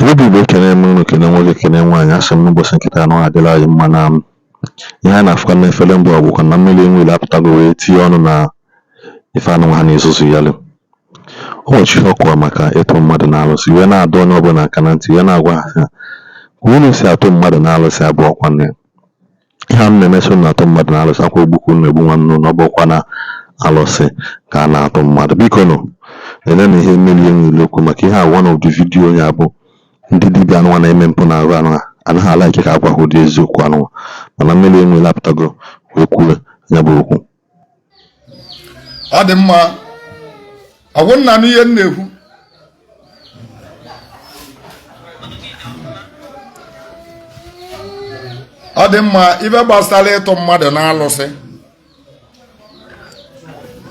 Igbo bụ Igbo, ekene m unu, kene nwoke, kene nwaanyị. Asị m n'ụbọchị nke taa na ọ adịla anyị mma. Na ihe a na-afụkwa n'efere mbụ ọ bụkwa na Mmiri Enweilo apụtago wee tinye ọnụ na ife anụnwa ha na-ezuzu yalụ. O nwechi ihe ọ kọwa maka ịtụ mmadụ na alụsị, wee na-adọ onye ọbụla aka na ntị, wee na-agwa ha sị, ka unu si atụ mmadụ na alụsị abụọkwa na ihe a na-emesi unu na-atụ mmadụ na alụsị akwa ogbukwu unu egbu nwanne unu. Ọ bụkwa na alụsị ka a na-atụ mmadụ. Biko nụ, na ihe Mmiri Enweilo okwu maka ihe a, one of the video ya bụ ndị dibịa anụnwa na-eme mpụ na arụ anụnwa anaghị ala ike ka agwa ha ụdị eziokwu anụnwa, mana Mmiri Enweilo apụtago wee kwuo ya bụ okwu. Ọ dị mma. Ọgwụ nna n'ihe m na-ekwu, ọ dị mma. Ife gbasara ịtụ mmadụ n'alụsị,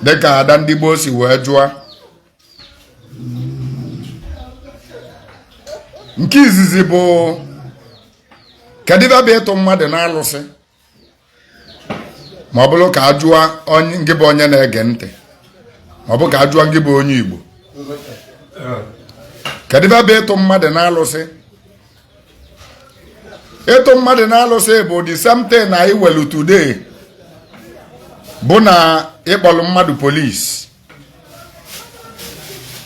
dịka ada ndị gboo si wee jụọ, nke izizi bụ kedu ife bụ ịtụ mmadụ n'alụsị? Ma ọ bụrụ ka a jụọ onye ngị bụ onye na-ege ntị, ma ọ bụ ka a jụọ ngị bụ onye Igbo, kedu ife bụ ịtụ mmadụ n'alụsị? Ịtụ mmadụ n'alụsị bụ the same thing na iwelu today bụ na ịkpọrọ mmadụ police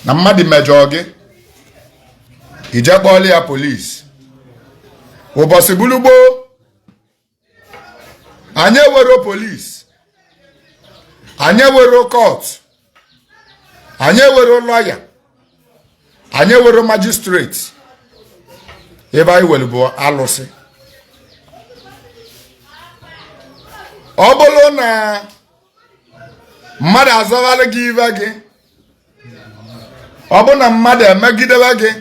na mmadụ mejọọ gị, ije kpọọlụ ya police. Ụbọchị bulu gboo, anyị ewero police, anyị ewero court, anyị ewero lawyer, anyị ewero magistrate. Ebe anyị were bụ alụsị. Ọ bụrụ na mmadụ azọgharị gị ive gị, ọ bụ na mmadụ emegidebe gị,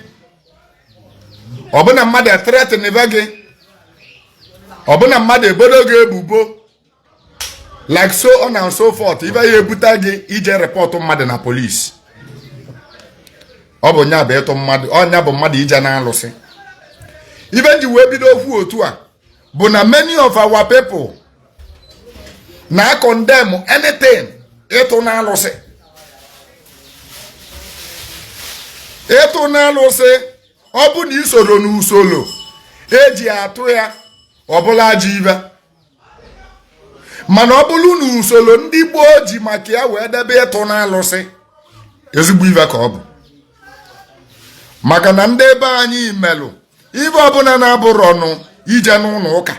ọ bụ na mmadụ ethreatenibe gị, ọ bụ na mmadụ ebodo gị ebubo, like so on and so forth, ibe ya ebute gị ije report mmadụ na police, ọ bụ nya bụ ịtụ mmadụ, ọ nya bụ mmadụ ije na alụsị. Ibe nji wee bido okwu otu a bụ na many of our people na condemn anything ịtụ na alụsị. Ịtụ na alụsị, ọ bụ na isoro n'usoro eji atụ ya, ọ bụla ajọ ibe. Mana ọ bụrụ na usoro ndị gboo ji maka ya wee debe ịtụ na alụsị, ezigbo ibe ka ọ bụ, maka na ndị ebe anyị melụ ibe ọbụla na-abụrụ ọnụ ije n'ụlọ ụka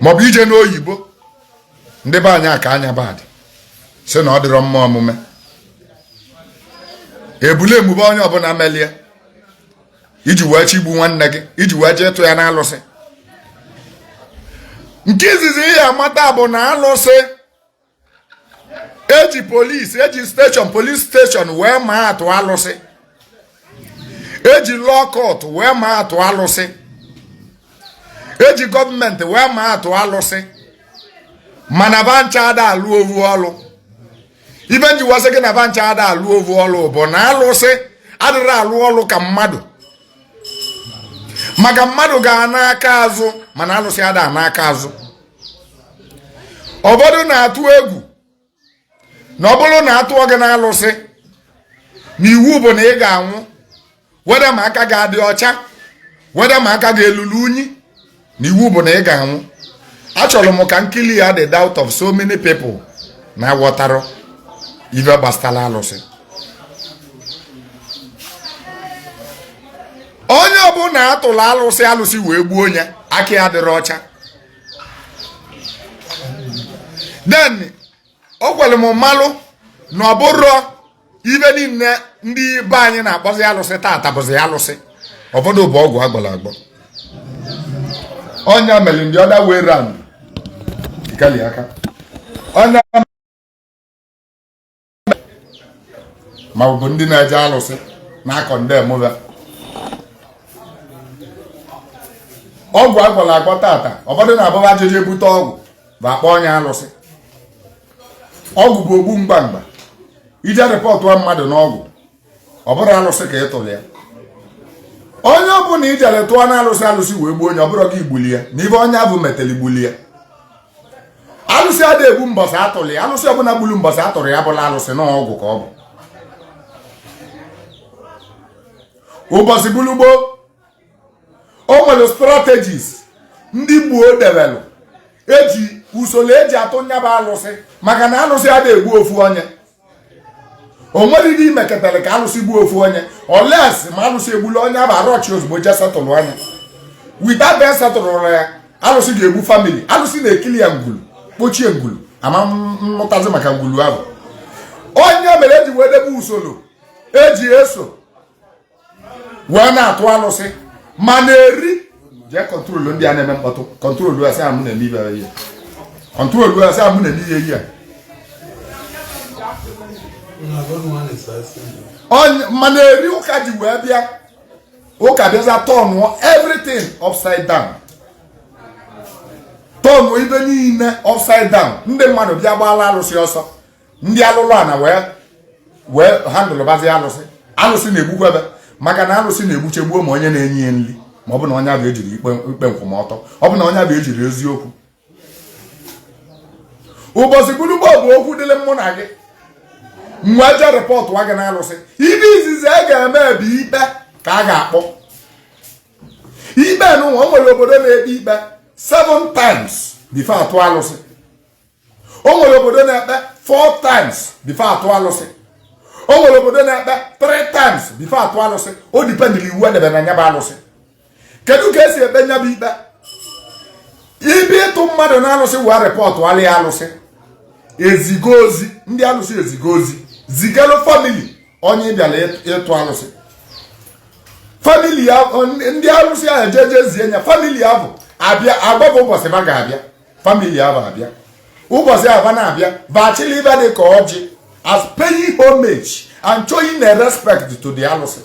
maọbụ ije n'oyibo, ndị be anyị aka anya badị si na ọ dịrọ mma omume. Ebule emume onye ọbụla melie iji wee chigbu nwanne gị, iji wee jee ịtụ ya n'alụsị. Nke izizi ihe amata bụ na alụsị eji police, eji station, police station wee maa atụ alụsị, eji law court wee maa atụ alụsị, eji gọọmenti wee maa atụ alụsị, mana bancha ada alụ ovu ọlụ. Ibe njiwasị gị na bancha ada alụ ovu ọlụ bụ na alụsị adịrị alụ ọlụ ka mmadụ, maka mmadụ ga n'aka azụ, mana alụsị ada n'aka azụ. Ụfọdụ na-atụ egwu na ọ bụrụ na atụọ gị n'alụsị, na iwu bụ na ị ga-anwụ, weda ma aka ga-adị ọcha, weda ma aka ga-elulu unyi, na iwu bụ na ị ga-anwụ. Achọrọ m ka nkili ya the doubt of so many people na-aghọtarụ ife gbasara alụsị. Onye ọbụla atụrụ alụsị, alụsị wee gbuo onye aka ya dịrị ọcha, then o kwere m mmalụ na ọ bụrụ ibe niile ndị be anyị na-akpọzi alụsị tata bụzi alụsị. Ụfọdụ bụ ọgwụ agbọrọ agbọ. Ọnya mere ndị other way round ikali aka ọnya, ma ọ bụ ndị na-eje alụsị na-akọ ndị emụba ọgwụ agwọrọ agwọ tata. Ụfọdụ na-abụba ajeje ebute ọgwụ bụ akpọ ọnya alụsị. Ọgwụ bụ ogbu mgbamgba. Ije reportụ mmadụ n'ọgwụ, ọ bụrụ alụsị ka ị tụrụ ya. Onye ọbụla ijere tụọ na alụsị, alụsị wee gbuo onye, ọ bụrụ gị gbuli ya, na ibe onye abụ meteli gbuli ya. Alụsị adịghị egbu mbọsị atụrụ ya. Alụsị ọbụla gburu mbọsị atụrụ ya bụla alụsị na ọgwụ ka ọ bụ. Ụbọchị bulu gboo, o nwere strategies ndị gboo debelụ eji usoro eji atụ nyaba alụsị, maka na alụsị adịghị egbu ofu onye. O nwere ihe imekọtara ka alụsị gbuo ofu onye, unless ma alụsị egbula onye abụ arọchi ozugbo je setụlụ anya. Without ben setụlụrụ ya, alụsị ga-egbu family. Alụsị na-ekili ya ngwulu, kpochie ngwulu, ama mmụtazi maka ngwulu ahụ. Onye mere eji wee debe usoro eji eso wee na-atụ alụsị ma na-eri. Jee control ndị a na-eme mkpọtụ, control ya, sị amụ na-eme ibe ihe, control ya, sị amụ na-eme ihe ihe. Mana eri ụka ji wee bịa, ụka bịaza turnụọ everything upside down, turnụọ ibe niile upside down. Ndị mmadụ bịa gbaala alụsị ọsọ, ndị alụlụ ana wee wee handụlụbazi alụsị. Alụsị na-egbukwebe, maka na alụsị na-egbuchegbuo ma onye na-enye ya nri, ma ọ bụ na onye abụ ejiri ikpe ikpe nkwụmọtọ, ọ bụ na onye abụ ejiri eziokwu. Ụbọchị gburugburu bụ okwu dịrị mụ na gị. Mgbe eje report gị na alụsị, ibe izizi a ga-eme bụ ikpe ka a ga-akpọ ikpe n'ụwa. O nwere obodo na-ekpe ikpe seven times before atụ alụsị. O nwere obodo na-ekpe four times before atụ alụsị. O nwere obodo na-ekpe three times before atụ alụsị. O dependịrị iwu edebe na nyaba alụsị. Kedu ka esi ekpe nyaba ikpe? Ibe ịtụ mmadụ na alụsị wee report alị alụsị, ezigo ozi, ndị alụsị ezigo ozi zigalụ family onye ị bịara ịtụ alụsị. Family ya, ndị alụsị ahụ ejeje zie ya, family ahụ abịa, agbaba ụbọchị ba ga-abịa. Family ahụ abịa ụbọchị ahụ, ba na-abịa, bachili ibe dị ka ọjị as paying homage and showing a respect to the alụsị.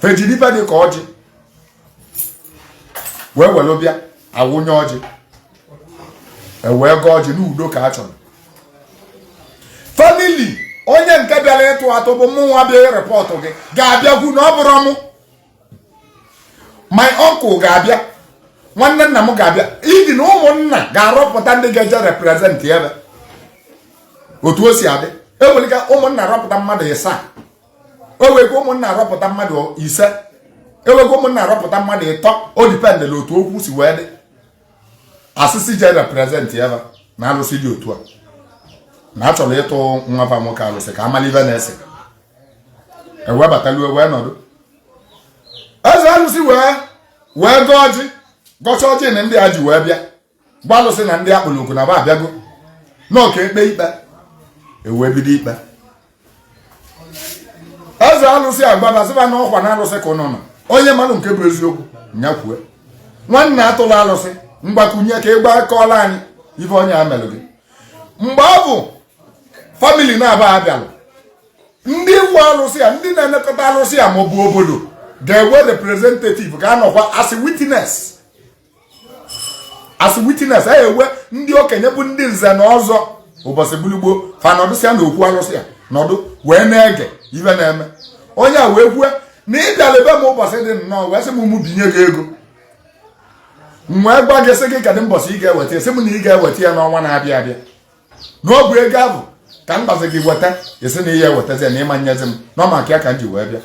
Fejiri ibe dị ka ọjị wee were bịa, awụnye ọjị, ewee gọọ ọjị n'udo ka a chọrọ. Family onye nke bịara ịtụ atụ bụ mụnwa bịa report gị ga-abịakwu, na ọ bụrụ mụ, my uncle ga-abịa, nwanne nna m ga-abịa, ibi na ụmụnna ga-arọpụta ndị ga-eje represent ebe otu o si adị. Enwere ike ụmụnna rọpụta mmadụ ịsaa, ewego ụmụnna arọpụta mmadụ 5, ewego ụmụnna arọpụta mmadụ 3. O dependịla otu okwu si wee dị. Asịsị je represent ebe na alụsị dị otu a na a chọrọ ịtụ nwafa nwoke alụsị, ka amala ibe na-ese. Ewebataluo wee nọdụ, eze alụsị wee wee gọọ ọjị, gọcha ọjị na ndị a ji wee bịa gwa alụsị na ndị akpụrụ oku na ba abịago n'ọka ekpe ikpe. Ewee bido ikpe. Eze alụsị agbabasịba na ọkwa na alụsị ka ụnụ nọ, onye mmadụ nke bụ eziokwu nyakwue nwanne atụrụ alụsị mgbakwunye ka ịgba kọọla anyị ife onye a melụ gị. Mgbe ọ bụ family na-aba abịalụ, ndị nwe alụsị a, ndị na-elekọta alụsị a maọbụ obodo ga-enwe representative ga-anọkwa as witness, as witness. A ewe ndị okenye bụ ndị nze na ọzọ ụbọchị gburugburu fa nọdụsịa na okwu alụsị a, nọdụ wee na-ege ife na-eme. Onye a wee kwue na ị bịara ebe m ụbọchị dị nnọọ, wee sị m mụ binye gị ego. M wee gwa gị, sị gị kedụ mbọchị ị ga-eweta ya, sị m na ị ga-eweta ya n'ọnwa na-abịa abịa, na ọ bụ ego ahụ ka m gbazi gị weta. Esi na ihe ewetazi ya na ịma nyezi m na ọ maka ya ka m ji wee bịa.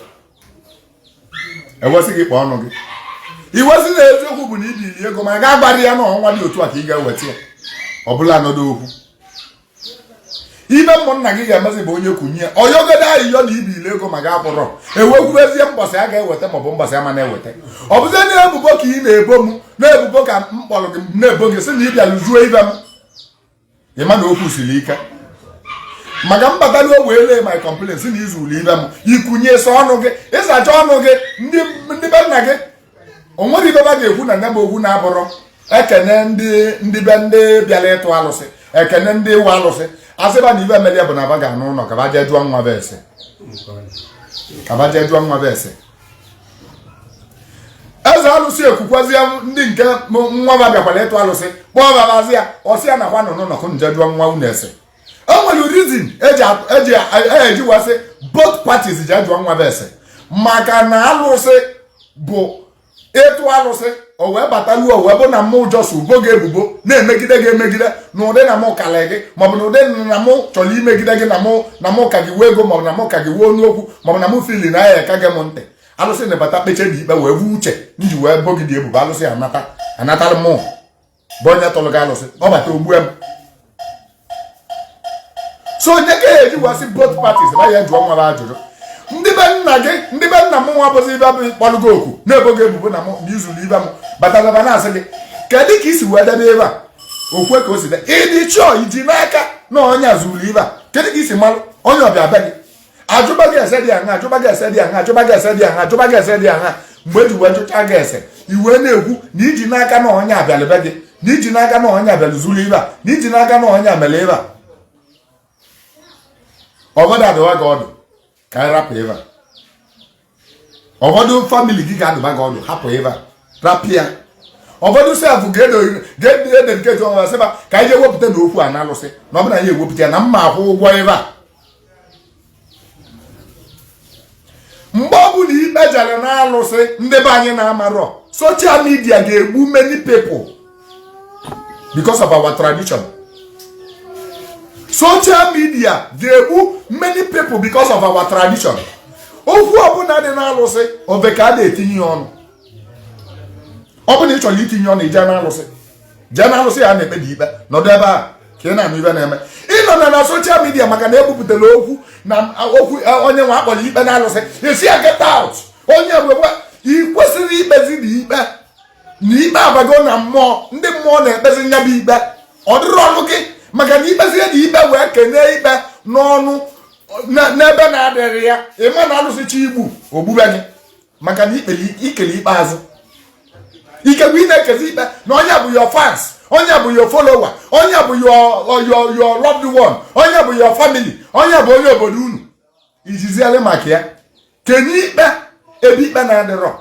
Ewesị gị kpọọ ọnụ gị, iwesị na eziokwu bụ na ibili ego, ma ga agbara ya n'ọnwa dị otu a ka ị ga-eweta ya. Ọ bụla nọdụ okwu ibe ụmụnna gị ga-emezi bụ onye kwunye ọyọgodo ayịyọ na ibili ego ma ga-akwụrọ, ewekwubezie mbọsị a ga-eweta maọbụ mbọsị ama na-eweta. Ọ bụzie na-ebubo ka ị na-ebo m, na-ebubo ka m kpọrọ gị na-ebo gị, sị na ị bịara zuo ibe m. Ịma na okwu siri ike maka mbatalu o wee lee my complaint, sị na izuru ibe m. Ikunye sọ ọnụ gị, ịsacha ọnụ gị, ndị be nna gị o nwere ibe ba ga-ekwu na ya bụ okwu na-abụrọ ekene ndị be ndị bịara ịtụ alụsị, ekene ndị ịwa alụsị, asịba na ibe mere ya bụ na ba ga-anụ ụlọ ka ba jee jụọ nwa bụ ese, ka ba jee jụọ nwa bụ ese. Eze alụsị ekwukwazie ndị nke nwa ba bịakwara ịtụ alụsị, kpọọ babazi ya, ọsị ya nakwa nọ n'ụlọ nje jụọ nwa unu ese. O nwere reason eji eji wee sị both parties ji jụọ nwa bụ ese, maka na alụsị bụ ịtụ alụsị. O wee bataluo, o wee bụ na mụ just bo gị ebubo, na-emegide gị emegide na ụdị na mụ kalị gị, maọbụ na ụdị na mụ chọrọ imegide gị, na mụ ka gị wee ego, maọbụ na mụ ka gị wee onu okwu, maọbụ na mụ feel na ya ka gị m ntị. Alụsị na-ebata kpeche dị ikpe wee vu uche nji wee bo gị dị ebubo. Alụsị anata anatara mụ bụ onye tọrọ gị alụsị, ọ bata ogbue m. So onye ka ya eji wasị both parties ba ya jụọ nwa m ajụjụ. Ndị be nna gị, ndị be nna m nwa bụzi ibe bụ kpọrọ gị oku na-ebo gị ebubo na mụ na izuru ibe m, batazaba na-asị gị, kedu ka isi wee debe ebe a? Okwe ka o si dị, ịdị chọọ iji n'aka na onye a zuru ibe a, kedu ka isi malụ? Onye ọbịa be gị ajụba gị ese dị aṅa, ajụba gị ese dị aṅa, ajụba gị ese dị aṅa, ajụba gị ese dị aṅa. Mgbe eji wee jụcha gị ese, iwee na-ekwu na iji n'aka na onye abịalị be gị, na iji n'aka na onye abịalị zuru ibe a, na iji n'aka na onye mere ibe a. Ọgọdụ adịwa gị ọdụ ka anyị rapụ ebe a. Ụfọdụ family gị ga-adụba gị ọdụ, hapụ ebe a, rapụ ya. Ụfọdụ sef ga-ededicate onwe sịba ka anyị jee wepụta na okwu a na-alụsị, na ọ bụrụ na anyị ewepụta ya na mma akwụ ụgwọ ebe a. Mgbe ọ bụla ikpe jere na-alụsị, ndị be anyị na-amarọ, social media ga-egbu many people because of our tradition. Social media ga-egbu many people because of our tradition. Okwu ọbụla dị na-alụsị, ofe ka a na-etinye ya ọnụ. Ọ bụrụ na ị chọrọ itinye ọnụ, ije na-alụsị, jee na-alụsị ya na-ekpe dị ikpe, nọdụ ebe a ka ị na-anụ ibe na-eme. Ịnọ na social media maka na ebupụtara okwu na okwu onye nwe akpọrọ ikpe na-alụsị, esi ya get out. Onye wee ị kwesịrị ikpezi na ikpe na ikpe abago na mmụọ, ndị mmụọ na-ekpezi nya bụ ikpe. Ọ dịrị ọnụ gị maka na ikpezie na ikpe wee kenee ikpe n'ọnụ n'ebe na-adịghị ya, ịma na alụsịcha igbu ogbube gị maka na ikele ikpeazụ. Ikekwe ị na-ekezi ikpe na onye bụ your fans, onye bụ your follower, onye bụ your loved one, onye bụ your family, onye bụ onye obodo unu, ijiziele maka ya kenye ikpe ebe ikpe na-adịrọ.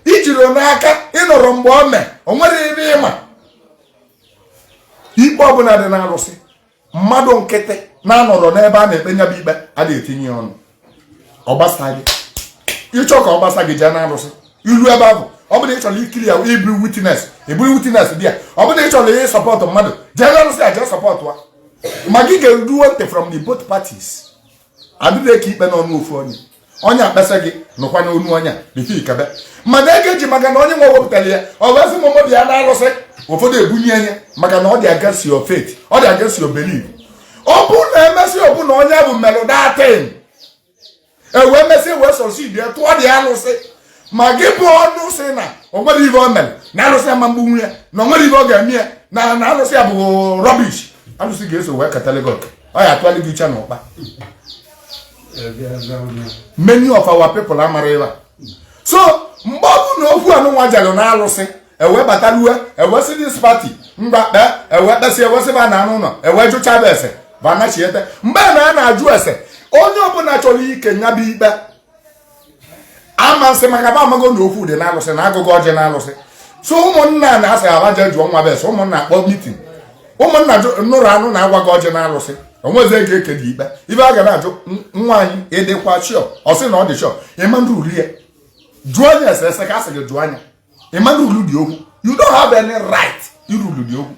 Ijiri n'aka ịnọrọ mgbe o mee, o nwere ebe ịma. Ikpe ọbụla dị n'alụsị, mmadụ nkịtị na-anọrọ n'ebe a na-ekpe nya bụ ikpe a na-etinye ọnụ, ọ gbasa gị. Ịchọ ka ọ gbasa gị, jee n'alụsị ilu ebe ahụ. Ọ bụrụ na ị chọrọ ikiri ya, iburu witness, iburu witness dị ya. Ọ bụrụ na ị chọrọ ị support mmadụ, jee n'alụsị ya, jee support ya. Ma gị ga-eruo ntị from the both parties. Adịghị eke ikpe n'ọnụ ofu onye. Onye akpesa gị nụkwa n'onu onye a before ikebe. Mana ego eji maka na onye nwe wepụtara ya, ọ wee sị m bịa na-alụsị, ụfọdụ ebunye ya maka na ọ dị against your faith, ọ dị against your belief. Ọ bụrụ na emesị, ọ bụ na onye bụ melụ datin, e wee mesị wee succeed ya, tụọ dị alụsị. Ma gị bụ ọnụ sị na o nwere ife o mere na alụsị ama mgbu ya, na o nwere ife ọ ga-eme ya, na alụsị ya bụ rubbish, alụsị ga-eso wee katala gị oke, ọ ya atụalị gị iche na ụkpa. Many of our people amara ebe a. So mgbe ọ bụ na okwu anụnwa jere na alụsị, ewee batalue, ewee sị this party mgba kpee, ewee kpesị, ewee sị ba na anụ ụlọ, ewee jụcha bụ ese banachiete. Mgbe na a na-ajụ ese, onye ọbụla chọrọ ike nya bụ ikpe ama nsị maka ba amago na okwu dị na-alụsị na agụgụ ọjị na-alụsị. So ụmụnna na-asị aba jee jụọ nwa bụ ese. Ụmụnna akpọ meeting, ụmụnna nụrụ anụ na-agwa gị ọjị na-alụsị, onwezi ego eke dị ikpe. Ibe a ga na-ajụ nwa anyị, ịdịkwa sure? Ọ sị na ọ dị sure. Ịma ndị uru ya jụọ anya ese ese ka a sị gị jụọ anya. Ịma ndị uru dị okwu, you don't have any right irulu dị okwu.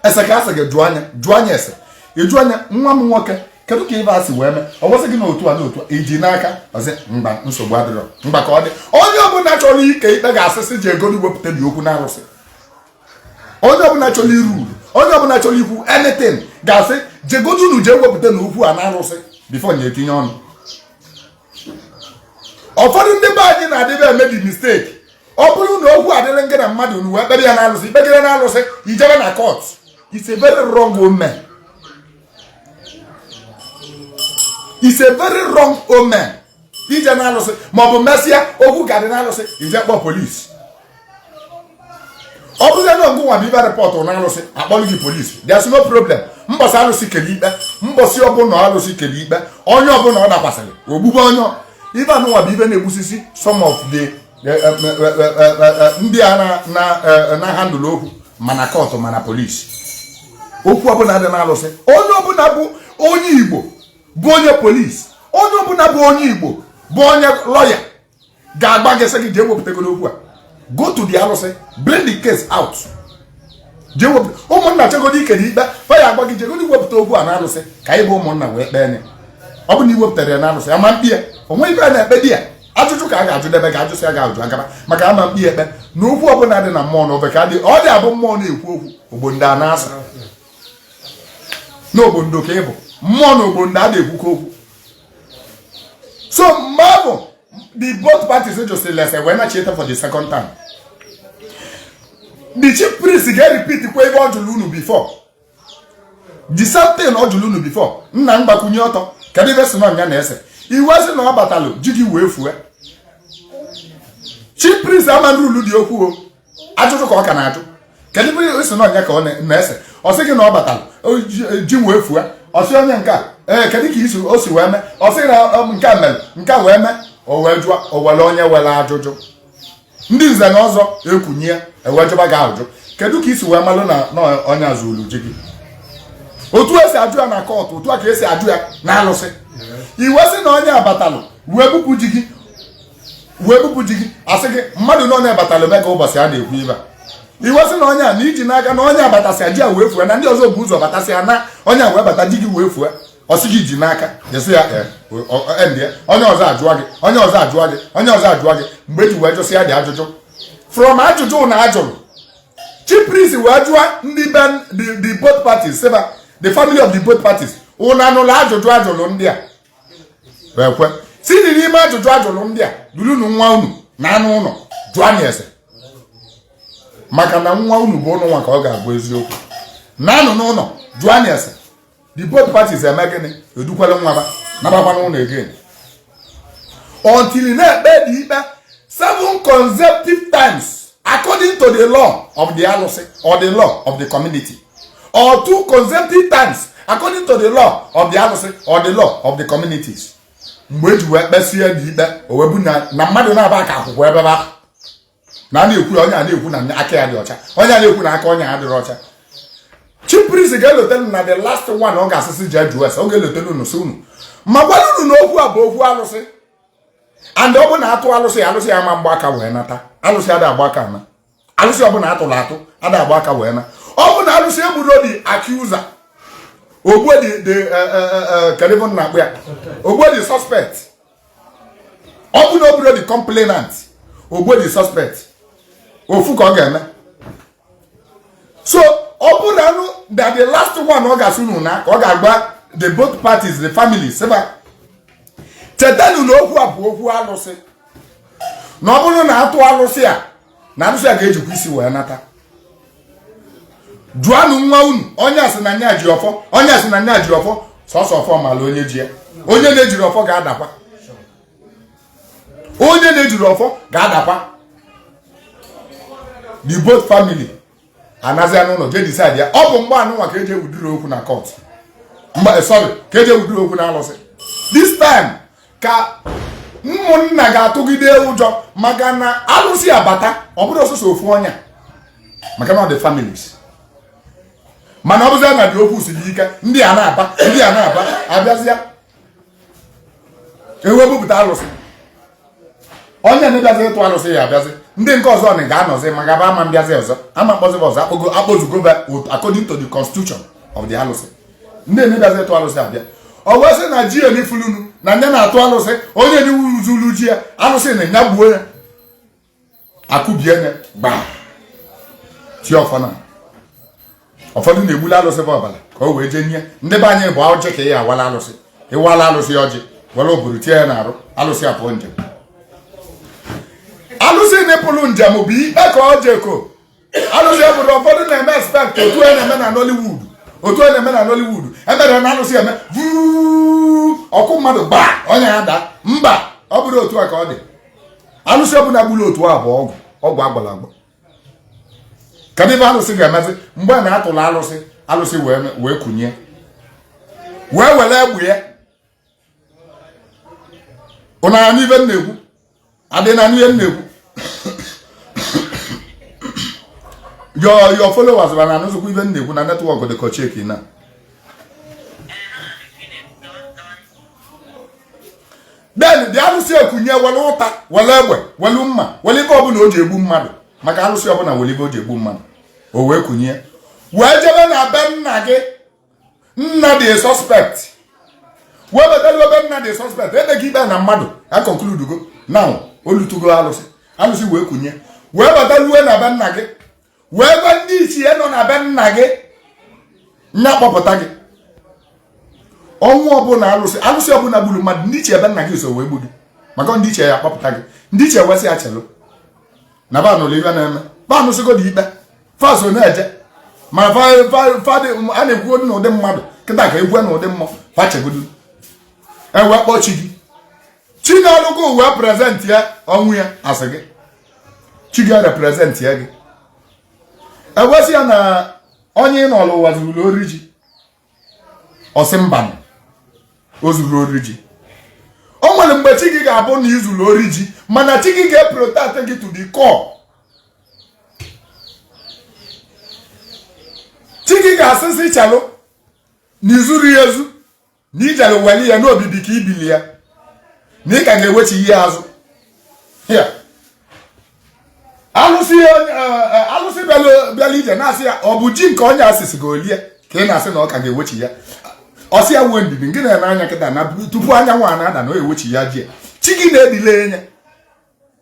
Ese ka a sị gị jụọ anya, jụọ anya ese. Ịjụ anya, nwa m nwoke, kedu ka ibe a si wee mee? Ọ gwasị gị na otu a na otu a iji n'aka ọsị mba, nsogbu adịrọ, mba ka ọ dị. Onye ọbụla chọrọ ike ikpe ga-asịsị ji ego wepụta dị okwu na-arụsị. Onye ọbụla chọrọ iru uru, onye ọbụla chọrọ ikwu anything ga-asị jegodu unu jee wepụta na okwu a na-arụsị before nye etinye ọnụ. Ụfọdụ ndị be anyị na-adịbe eme the mistake. Ọ bụrụ na okwu adịrị ngị na mmadụ unu wee kpebe ya na-alụsị, ikpegide na-alụsị, ijebe na court. It's a very wrong omen, it's a very wrong omen ije na-alụsị, maọbụ mesịa okwu ka dị na-alụsị, ije kpọọ polisi. Ọ bụzie na ngụ nwa bụ ibe report na alụsị, akpọrọ gị polisi, there's no problem. Mbọsị alụsị kele ikpe, mbọsị ọbụla alụsị kele ikpe, onye ọbụla ọ dakwasịrị ogbugbe onye ibe anụnwa bụ ibe na-egbusisi some of the ndị a na handle okwu, mana court, mana polisi. Okwu ọbụla dị na-alụsị, onye ọbụla bụ onye Igbo bụ onye polisi, onye ọbụla bụ onye Igbo bụ onye lọya ga-agba gị sị gị jee wepụtagoro okwu a. Go to the alụsị, bring the case out. Jee wepụta. Ụmụnna chegodi ikere ikpe fa ya agwa gị, jegodi wepụta okwu a na alụsị ka anyị bụ ụmụnna wee kpee ya. Ọ bụ na ị wepụtara ya na alụsị, ama mkpi ya onwe ibe a na-ekpe di ya. Ajụjụ ka a ga-ajụ debe ga ajụsị ya ga-ajụ agaba maka ama mkpi ekpe na okwu ọbụla dị na mmụọ na ofe ka dị. Ọ dị abụ mmụọ na-ekwu okwu, ogbondo a na-asa n'ogbondo ka ị bụ mmụọ na ogbondo a na-ekwukọ okwu. So mgbe ahụ the both parties jụsịrị ese wee nachiete for the second time, the chief priest ga-repeat kwa ebe ọ jụrụ unu before, the same thing ọ jụrụ unu before. Nna, mgbakwunye ọtọ, kedu ebe si na ọnya na-ese iwe sị na ọ batalụ ji gị wee fue? Chief priest ama rulu dị okwu o, ajụjụ ka ọ ka na-ajụ. Kedu ebe si na ọnya ka ọ na-ese? Ọ sị gị na ọ batalụ ji wee fue. Ọ sị onye nke a, ee, kedu ka isi o si wee mee? Ọ sị na nke a mere, nke a wee mee. O wee jụọ, o were onye were ajụjụ, ndị nze na ọzọ ekwunye, ewee jụba gị ajụjụ, kedu ka isi wee malụ na onye zuru ji gị? Otu esi ajụ ya na court, otu a ka esi ajụ ya na alụsị. Iwe sị na onye abatalụ wee bupụ ji gị, wee bupụ ji gị. Asị gị mmadụ na onye abatalụ ebe ka ụbọchị a na-ekwu ibe a. Iwe sị na onye a na iji n'aka na onye abatasịa ji a wee fue, na ndị ọzọ bụ ụzọ batasịa na onye a wee bata ji gị wee fue. Ọ sị gị ji n'aka, esi ya end ya. Onye ọzọ ajụọ gị, onye ọzọ ajụọ gị, onye ọzọ ajụọ gị. Mgbe eji wee jụsị ya dị ajụjụ, from ajụjụ na ajụrụ, chief priest wee jụọ ndị be the both parties, sịba the family of the both parties, unu anụla ajụjụ ajụrụ ndị a? Wee kwe si n'ime ajụjụ ajụrụ ndị a, durunu nwa unu na anụ ụlọ jụọ anyị ese, maka na nwa unu bụ ụnụ nwa ka ọ ga-agwa eziokwu. Na anụ n'ụlọ jụọ anyị ese. The both parties eme gịnị? Edukwala nwa ba nabakwa n'ụlọ again until na-ekpe dị ikpe seven consecutive times according to the law of the alụsị or the law of the community, or two consecutive times according to the law of the alụsị or the law of the communities. Mgbe eji wee kpesie dị ikpe, o wee bụ na mmadụ na-aba ka akwụkwọ ebe ba na a na-ekwu ya, onye a na-ekwu na aka ya dị ọcha, onye a na-ekwu na aka onye adịrị ọcha. Chief priest ga-elote na the last one ọ ga-asịsị jee jụọ ese, ọ ga-elote unu, sị unu ma gwara unu na okwu a bụ okwu alụsị, and ọ bụ na atụ alụsị, alụsị ama mgba aka wee nata. Alụsị ada agba aka na alụsị ọbụla atụrụ atụ ada agba aka wee na. Ọ bụ na alụsị egburo the accuser, ogbuo the kedu ebe m na-akpụ ya, ogbuo the suspect. Ọ bụ na o buro the complainant, ogbuo the suspect, ofu ka ọ ga-eme. So ọ bụrụ na anụ na the last one ọ ga-asị unu na ka ọ ga-agba the both parties, the families, sịba chetanụ na okwu a bụ okwu alụsị, na ọ bụrụ na atụ alụsị a, na alụsị a ga-ejikwa isi wee nata. Jụanụ nwa unu. Onye asị na nya ji ọfọ, onye asị na nya ji ọfọ, sọsọ ọfọ mala onye ji ya. Onye na-ejiri ọfọ ga-adakwa, onye na-ejiri ọfọ ga-adakwa. The both family anazia n'ụlọ jee decide ya. Ọ bụ mgbe anụnwa ka eji ewudiri okwu na court mgbe, sorry, ka eji ewudiri okwu na alụsị. This time ka ụmụnna ga-atụgide ụjọ maka na alụsị abata, ọ bụrụ ọsọsọ ofu ọnya, maka na ọ dị families. Mana ọ bụzia na dị okwu siri ike, ndị a na-aba, ndị a na-aba, abịazịa ewe bupụta alụsị. Onye na-abịazi ịtụ alụsị ya abịazi, ndị nke ọzọ na ga-anọzi maka aba ama mbịazi ọzọ, ama mkpọzi ọzọ, akpọgo akpọzugoba according to the constitution of the alụsị. Ndị na-abịazi ịtụ alụsị abịa, ọ wee sị na ji enifulunu na ndị na-atụ alụsị, onye niwuzulu ji ya, alụsị na nya gbuo ya, akụbie ya gbaa tie ọfọ. Na ụfọdụ na-egbuli alụsị bụ ọbara ka o wee jee nye ndị be anyị bụ ọjị ka ị awala alụsị. Ịwala alụsị ọjị, were oburu tie ya n'arụ, alụsị apụọ njem. Alụsị na-epụrụ njem bụ ikpe ka ọ jeko alụsị ebụrụ. Ụfọdụ na-eme expect otu a na-eme na Nollywood, otu a na-eme na Nollywood, emere na alụsị eme vuu, ọkụ mmadụ gbaa, onye ada mba. Ọ bụrụ otu a ka ọ dị, alụsị ọbụla gburu otu a bụ ọgwụ, ọgwụ agbara agba. Kedu ebe alụsị ga-emezi mgbe a na-atụrụ alụsị? Alụsị wee kunye, wee were egbe ya. Ụnụ anụ ibe m na-ekwu? Adị na anụ ihe m na-ekwu? Your followers ba na anụzikwa ibe m na-ekwu na network dị ka cheki na. Then dị alụsị ekunye, were ụta, were egbe, were mma, were ife ọbụla o ji egbu mmadụ. Maka alụsị ọbụla nwere ife o ji egbu mmadụ. O wee kunye wee jebe na be nna gị, nna the suspect, wee batara ebe nna the suspect. Ekpeghị ikpe na mmadụ a conclude go now, olutugo alụsị. Alụsị wee kunye wee bata ruo na be nna gị, wee gwa ndị ichie nọ na be nna gị nya kpọpụta gị. Ọnwụ ọbụla alụsị ọbụla gburu mmadụ, ndị ichie be nna gị so wee gbu gị, maka ndị ichie ya akpọpụta gị. Ndị ichie wesị ya chelụ na ba nụrụ ife na-eme, ba nụsịgodo ikpe, fa so na-eje ma a na-ekwu n'ụdị mmadụ kịta ka ekwu n'ụdị mmụọ. Fa chegodo, ewee kpọọ chi gị. Chi na-alụgo wee present ya ọnwụ ya, asị gị chi gị represent ya gị, ewesị ya na onye ị nọrọ ụwa zuru ori ji. Ọsị mba, o zuru ori ji. O nwere mgbe chi gị ga-abụ na izuru ori ji, mana chi gị ga-eprotect gị to the core. Chi gị ga-asịsị chalụ na izuru ya ezu, na ijere weli ya n'obibi ka ibili ya, na ị ka ga-ewechi ihe azụ ya. Alụsị alụsị bịala ije na-asị ya, ọ bụ ji nke onye asịsị ga olie ka ị na-asị na ọ ka ga-ewechi ya. Ọsị ya nwee ndidi, ngị na-ene anya kịta na tupu anyanwụ a na-ada na o ewechi ya ji. Chi gị na-edile enye,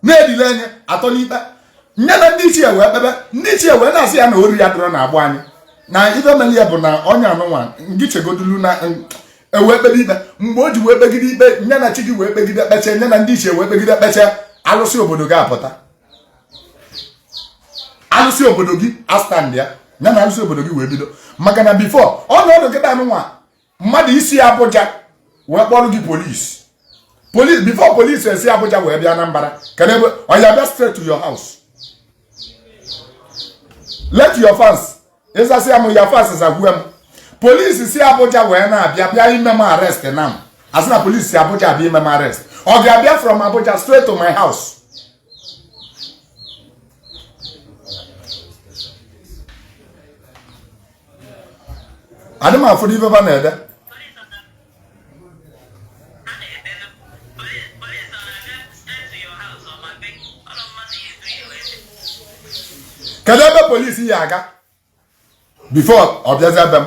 na-edile enye atọ n'ikpe nye na ndị ichie wee kpebe. Ndị ichie wee na-asị ya na ori ya dọrọ na agbụ anyị na ife mere ya bụ na onye anụnwa ngị chegodulu na ewee kpebe ikpe. Mgbe o ji wee kpegide ikpe nye na chi gị wee kpegide kpeche nye na ndị ichie wee kpegide kpeche, alụsị obodo gị apụta. Alụsị obodo gị astand ya ya na alụsị obodo gị wee bido. Maka na before ọnọdụ kịta anụnwa, mmadụ isi Abuja wee kpọrọ gị polisi, police, before police esi Abuja wee bịa Anambra, kedu ebe ọ ya bịa? Straight to your house. Let your fans ịzasị ya m, ya fans zagwue m. Polisi si Abuja wee na-abịa bịa ime m arrest now, asị na polisi si Abuja abịa ime m arrest, ọ ga-abịa from Abuja straight to my house? Adị m afụrụ ife ba na-ede. Police ọ na-abịa straight to your house or ma be ọlọ mmadụ ya edu ya wee bịa? Kedu ebe polisi ya aga before ọ bịazie be m?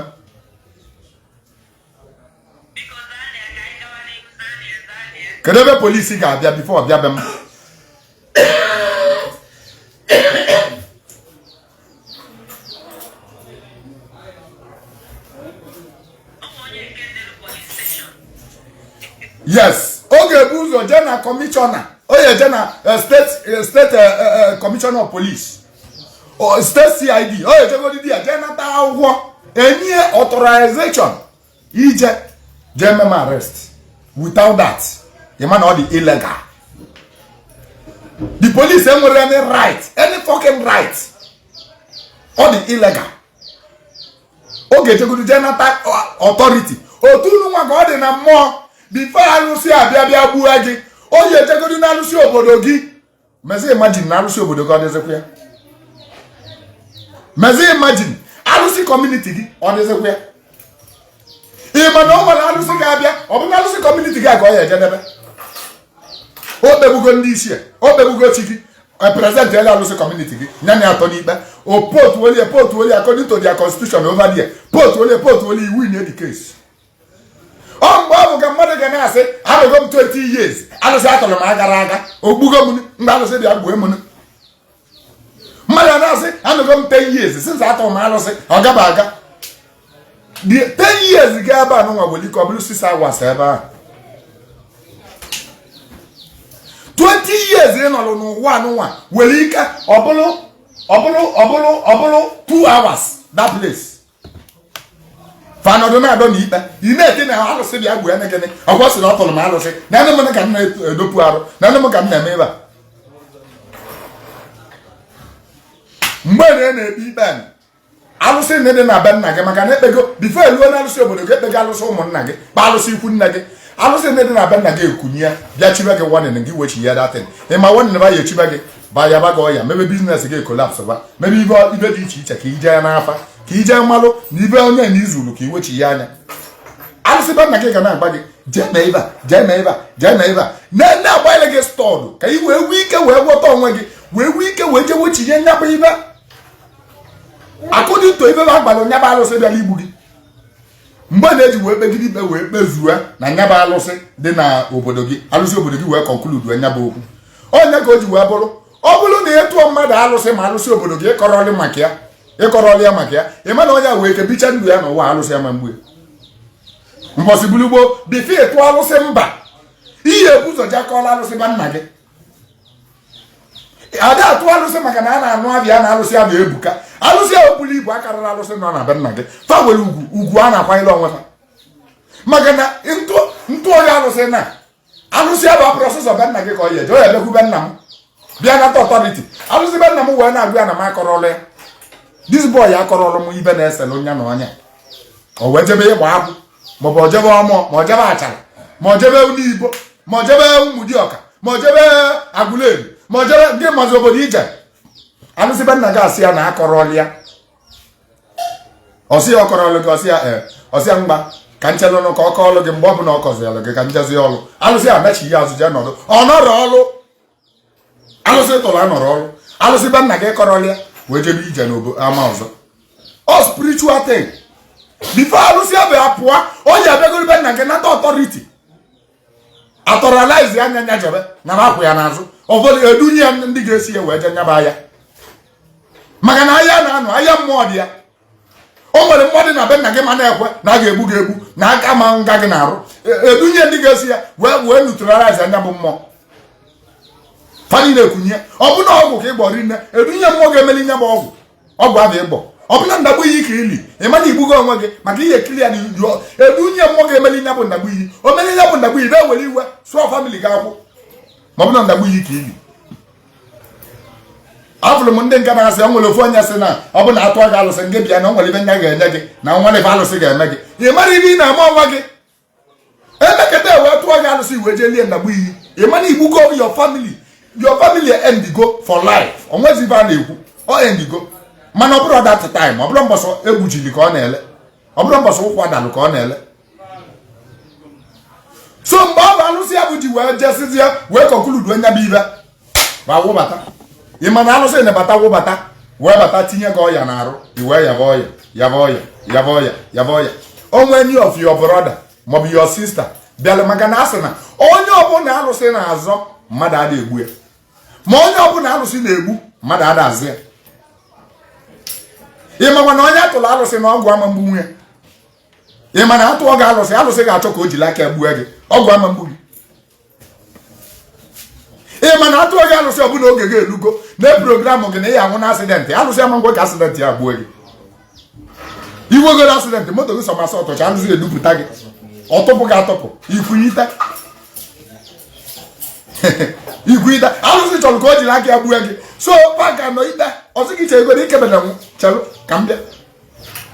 Biko zaa ya ka anyị gawa n'ihu. Zaa ya, zaa ya. Kedu ebe polisi ga-abịa before ọ bịa be m? Ọ bụ onye nke dịrị police station. Yes, ọ ga-ebu ụzọ jee na kọmishọna. O ya eje na state commissioner of police o state CID. O ya ejegodi ya jee nata akwụkwọ enye authorization ije jee meme arrest. Without that, ị ma na ọ dị illegal. The police enwere any right, any fucking right. Ọ dị illegal. Ọ ga-ejegodu jee nata authority. Otu unu nwa ka ọ dị na mmụọ. Before alụsị abịa bịa gbuo gị, o yi ejegodu na alụsị obodo gị. Mezi imagine na alụsị obodo gị ọ dịzikwa ya. Mezi imagine alụsị community gị ọ dịzikwa ya. Ị ma na o nwere alụsị ga-abịa, ọ bụ na alụsị community gị a ka ọ ya ejedebe. O kpegbugo ndị isi, o kpegbugo chi gị, present ele alụsị community gị nya na atọ n'ikpe. O potuolie, potuolie according to their constitution over there, potuolie, potuolie, win the case. Ọ mgbe ọ bụ ka mmadụ ga na-asị, anọgo m 20 years, alụsị atọrọ m agara aga, ogbugo m. Ndị alụsị bịa gbuo m. Mmadụ a na-asị, anọgo m 10 years since atọrọ m alụsị, ọ gaba aga. The 10 years ga ebe a nụnwa nwere ike ọ bụrụ 6 hours ebe ahụ. 20 years ị nọrọ n'ụwa anụnwa nwere ike ọ bụrụ 2 hours that place. Fanọdụ na-adọ n'ikpe, ị na-eti na alụsị bịa gbuo ene. Gịnị? Ọgwọ sị na ọ tụrụ m alụsị na ene m ka m na-edopụ arụ na ene m ka m na-eme ebe a. Mgbe na na-ekpe ikpe alụsị ndị dị na be nna gị, maka na ekpego before eluo na alụsị obodo gị, ekpego alụsị ụmụnna gị, kpa alụsị ikwu nne gị. Alụsị ndị dị na be nna gị ekunye ya bịa chibe gị warning gị, wechi ya datin. Ịma warning ba ya echibe gị ba ya ba gị ọya, mebe business gị collapse, ba mebe ibe ibe dị iche iche, ka ije ya n'afa, ka ije mmalụ na ibe onye na izuru ka iwechi ya anya. Alụsị be nna gị ga na-agba gị, jee mee ibe a, jee mee ibe a, jee mee ibe a, na-agbanyere gị stọọdụ ka ị wee nwee ike wee gwọta onwe gị. Wee nwee ike wee jee wechinye nyabụ ibe according to ibe ba gbara nyabụ alụsị bịara igbu gị. Mgbe na-eji wee kpegide ikpe wee kpezue na nyabụ alụsị dị na obodo gị, alụsị obodo gị wee conclude nyabụ okwu. Onye ka o ji wee bụrụ, ọ bụrụ na ị tụọ mmadụ alụsị, ma alụsị obodo gị ịkọrọlị maka ya, ịkọrọlị ya maka ya, ị ma na onye a wee ke bicha ndụ ya n'ụwa, alụsị ya ma mgbe mbọsị bulu gboo. Before ịtụ alụsị mba, ihe ebu ụzọ jee kọọla alụsị ba nna gị. Ada atụ alụsị maka na a na-anụ abịa na alụsị a na-ebuka. Alụsị ahụ buru ibu akarịrị alụsị nọ na be nna gị. Fa nwere ugwu, ugwu a na-akwanyere onwe fa, maka na ntụ onye alụsị na alụsị ahụ abụrụ ọsọsọ be nna gị ka ọ ya eje. Ọ ya ebekwu be nna m bịa nata authority. Alụsị be nna m wee na-agwa ya na m akọrọlụ ya, this boy akọrọlụ m ibe na-esele onye na onye. O wee jebe ịgba akwụ, maọbụ o jebe ọmụọ, ma o jebe achara, ma o jebe Unibo, ma o jebe Ụmụdịọka, ma o jebe Agụleri, ma o jebe ndị mazi obodo ije. Alụsị be nna gị asị ya na akọrọlụ ya. Ọsị ya ọkọrọlụ gị, ọsị ya ee, ọsị ya mgba ka nchelụnụ ka ọ kọọlụ gị. Mgbe ọ bụla ọ kọzialụ gị ka njezi ọlụ. Alụsị a mechi ya azụ, jee nọdụ. Ọ nọrọ ọlụ, alụsị tụrụ anọrọ ọlụ. Alụsị be nna gị kọrọlụ ya wee jebe ije n'obo ama ọzọ. Ọ spiritual thing. Before alụsị abụ apụọ, o ji abịagoro be nna gị nata authority, authorize anya nya jebe na akwụ ya n'azụ. Ụfọdụ edunye ya ndị ga-esi ya wee jee nyaba ya, maka na ahịa na-anọ ahịa mmụọ dị ya. O nwere mmụọ dị na be nna gị ma na-ekwe na a ga-egbu gị egbu na aka ma nga gị na-arụ. Edunye ndị ga-esi ya wee neutralize anya bụ mmụọ fa niile ekunye. Ọ bụ na ọgwụ ka ị gbọrọ nne, edunye mmụọ ga-emeli nya bụ ọgwụ, ọgwụ ahụ ịgbọ. Ọ bụ na ndagbu iyi ka ili, ị ma na igbugo onwe gị maka ihe ekili ya na edunye mmụọ ga-emeli nya bụ ndagbu iyi. O meli nya bụ ndagbu iyi, na-ewere iwe sụọ family gị akwụ. Ma ọ bụ na ndagbu iyi ka ili. Afụrụ m ndị nke na-asị, o nwere ofu onye sị na ọ bụ na atụ gị alụsị nke bịa na o nwere ibe nya ga-enye gị, na nwere ife alụsị ga-eme gị. Ị mara ibe ị na-eme onwe gị. Emeketa wee tụọ gị alụsị wee jee lie ndagbu iyi, ị ma na igbugo your family. Your family endigo for life. Onwezi ife a na-ekwu, ọ endigo. Mana ọ bụrụ that time, ọ bụrụ mbọsọ egbujili ka ọ na-ele, ọ bụrụ mbọsọ ụkwụ adalụ ka ọ na-ele. So mgbe ọ bụ alụsị ya bụ ji wee jesizie wee conclude nya bụ ibe ma wụbata, ị ma na alụsị na-bata wụbata wee bata tinye gị ọya n'arụ, i wee yaba ọya, yaba ọya, yaba ọya, yaba ọya. Onwe any of your brother maọbụ your sister bịara, maka na asị na onye ọbụla alụsị na-azọ, mmadụ ada egbu ya, ma onye ọbụla alụsị na-egbu, mmadụ ada azụ ya. Ị makwa na onye atụrụ alụsị na ọgwụ ama mgbu nwunye. Ị ma na atụọ gị alụsị, alụsị ga-achọ ka o jiri aka gbuo gị, ọgwụ ama mgbu gị. Ị ma na atụọ gị alụsị, ọbụla oge gị elugo na program gị na ị anwụ na accident, alụsị ama ngwe ka accident ya gbuo gị. Iwegoro accident moto gị sọmasị ọtọcha, alụsị edupụta gị, ọtụpụ gị atụpụ, ikwunyite ikwunyite. Alụsị chọrọ ka o jiri aka ya gbuo gị. So paka nọ ikpe ọsị gị chegoro ikebena chelụ ka m bịa,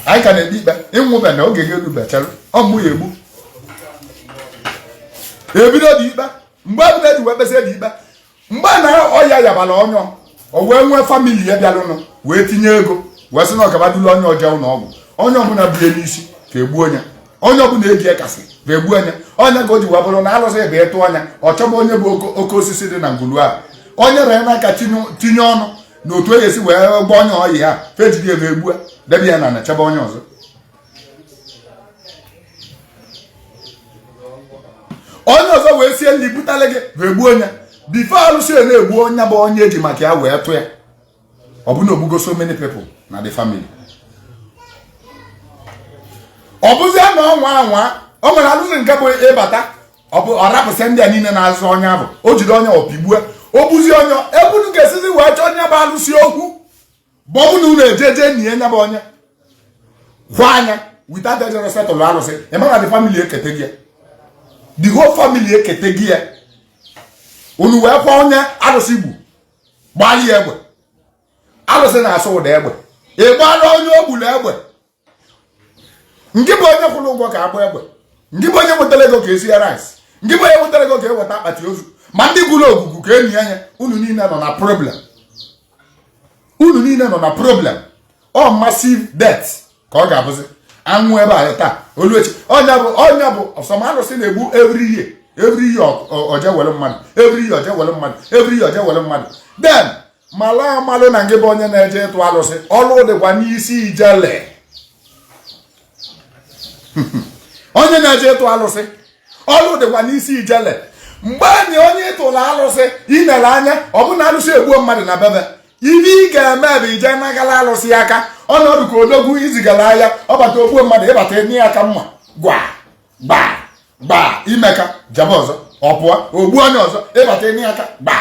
anyị ka na-ekpe ikpe ịnwụbe na oge gị erube. Chelụ, ọ mụ ya egbu. Ebido dị ikpe. Mgbe ebido ji wee kpesie dị ikpe, mgbe na ọya yabara onye, o wee nwee family ya bịalụnụ wee tinye ego wee sị na ọgaba dulu onye ọjọọ ụlọ ọgwụ. Onye ọbụla bie n'isi ka egbuo onye, onye ọbụla eji kasị ka egbuo onye. Onye ka o ji wee bụrụ na alụsị ebe ịtụ ọnya, ọ chọba onye bụ oke osisi dị na ngwulu a, onye ree n'aka tinye ọnụ na otu e esi wee gba onye ọyị ha fejiri ebe egbue, debe ya na na chebe onye ọzọ. Onye ọzọ wee sie nri butale gị wee gbuo onye. Before alụsị na-egbu onye bụ onye eji maka ya wee tụ ya, ọ bụ na ogbugo so many people na the family. Ọ bụzie na ọnwa anwa o nwere alụsị nke bụ ịbata, ọ bụ ọ rapụsị ndị a niile na-azụ onye ahụ, o jide onye ọpigbue, o gbuzie onye ebunu ga-esizi wee chọọ onye bụ alụsị okwu bụ ọ bụ na unu ejeje nie nya bụ onye kwa anya without ejere settle alụsị. Ị mara the family ekete gị ya, the whole family ekete gị ya. Unu wee kwa onye alụsị gbu, gbaa ya egbe. Alụsị na-asụ ụda egbe. Ị gbara onye o gburu egbe, nke bụ onye kwụrụ ụgwọ ka agba egbe, nke bụ onye nwetara ego ka esi ya rice, nke bụ onye nwetara ego ka eweta akpati ozu, ma ndị gụrụ ogugu ka enyi anya. Unu niile nọ na problem, unu niile nọ na problem. Ọ massive death ka ọ ga-abụzi anwụ ebe a taa oluechi. Ọnya bụ ọsọm alụsị na-egbu every year, every year oje were mmadụ, every year oje were mmadụ, every year oje were mmadụ. Then Malụ amalụ na ngị bụ onye na-eje ịtụ alụsị, ọlụ dịkwa n'isi ijele. Onye na-eje ịtụ alụsị, ọlụ dịkwa n'isi ijele. Mgbe anyị onye ịtụrụ alụsị inere anya, ọ bụ na alụsị egbuo mmadụ na bebe, ibe ị ga-eme bụ ije nagala alụsị aka. Ọnọdụ ka odogwu izigara ahịa, ọbata ogbuo mmadụ, ịbata enye ya aka mma, gwa gba gba imeka jebe ọzọ, ọ pụọ ogbu onye ọzọ, ịbata enye aka gba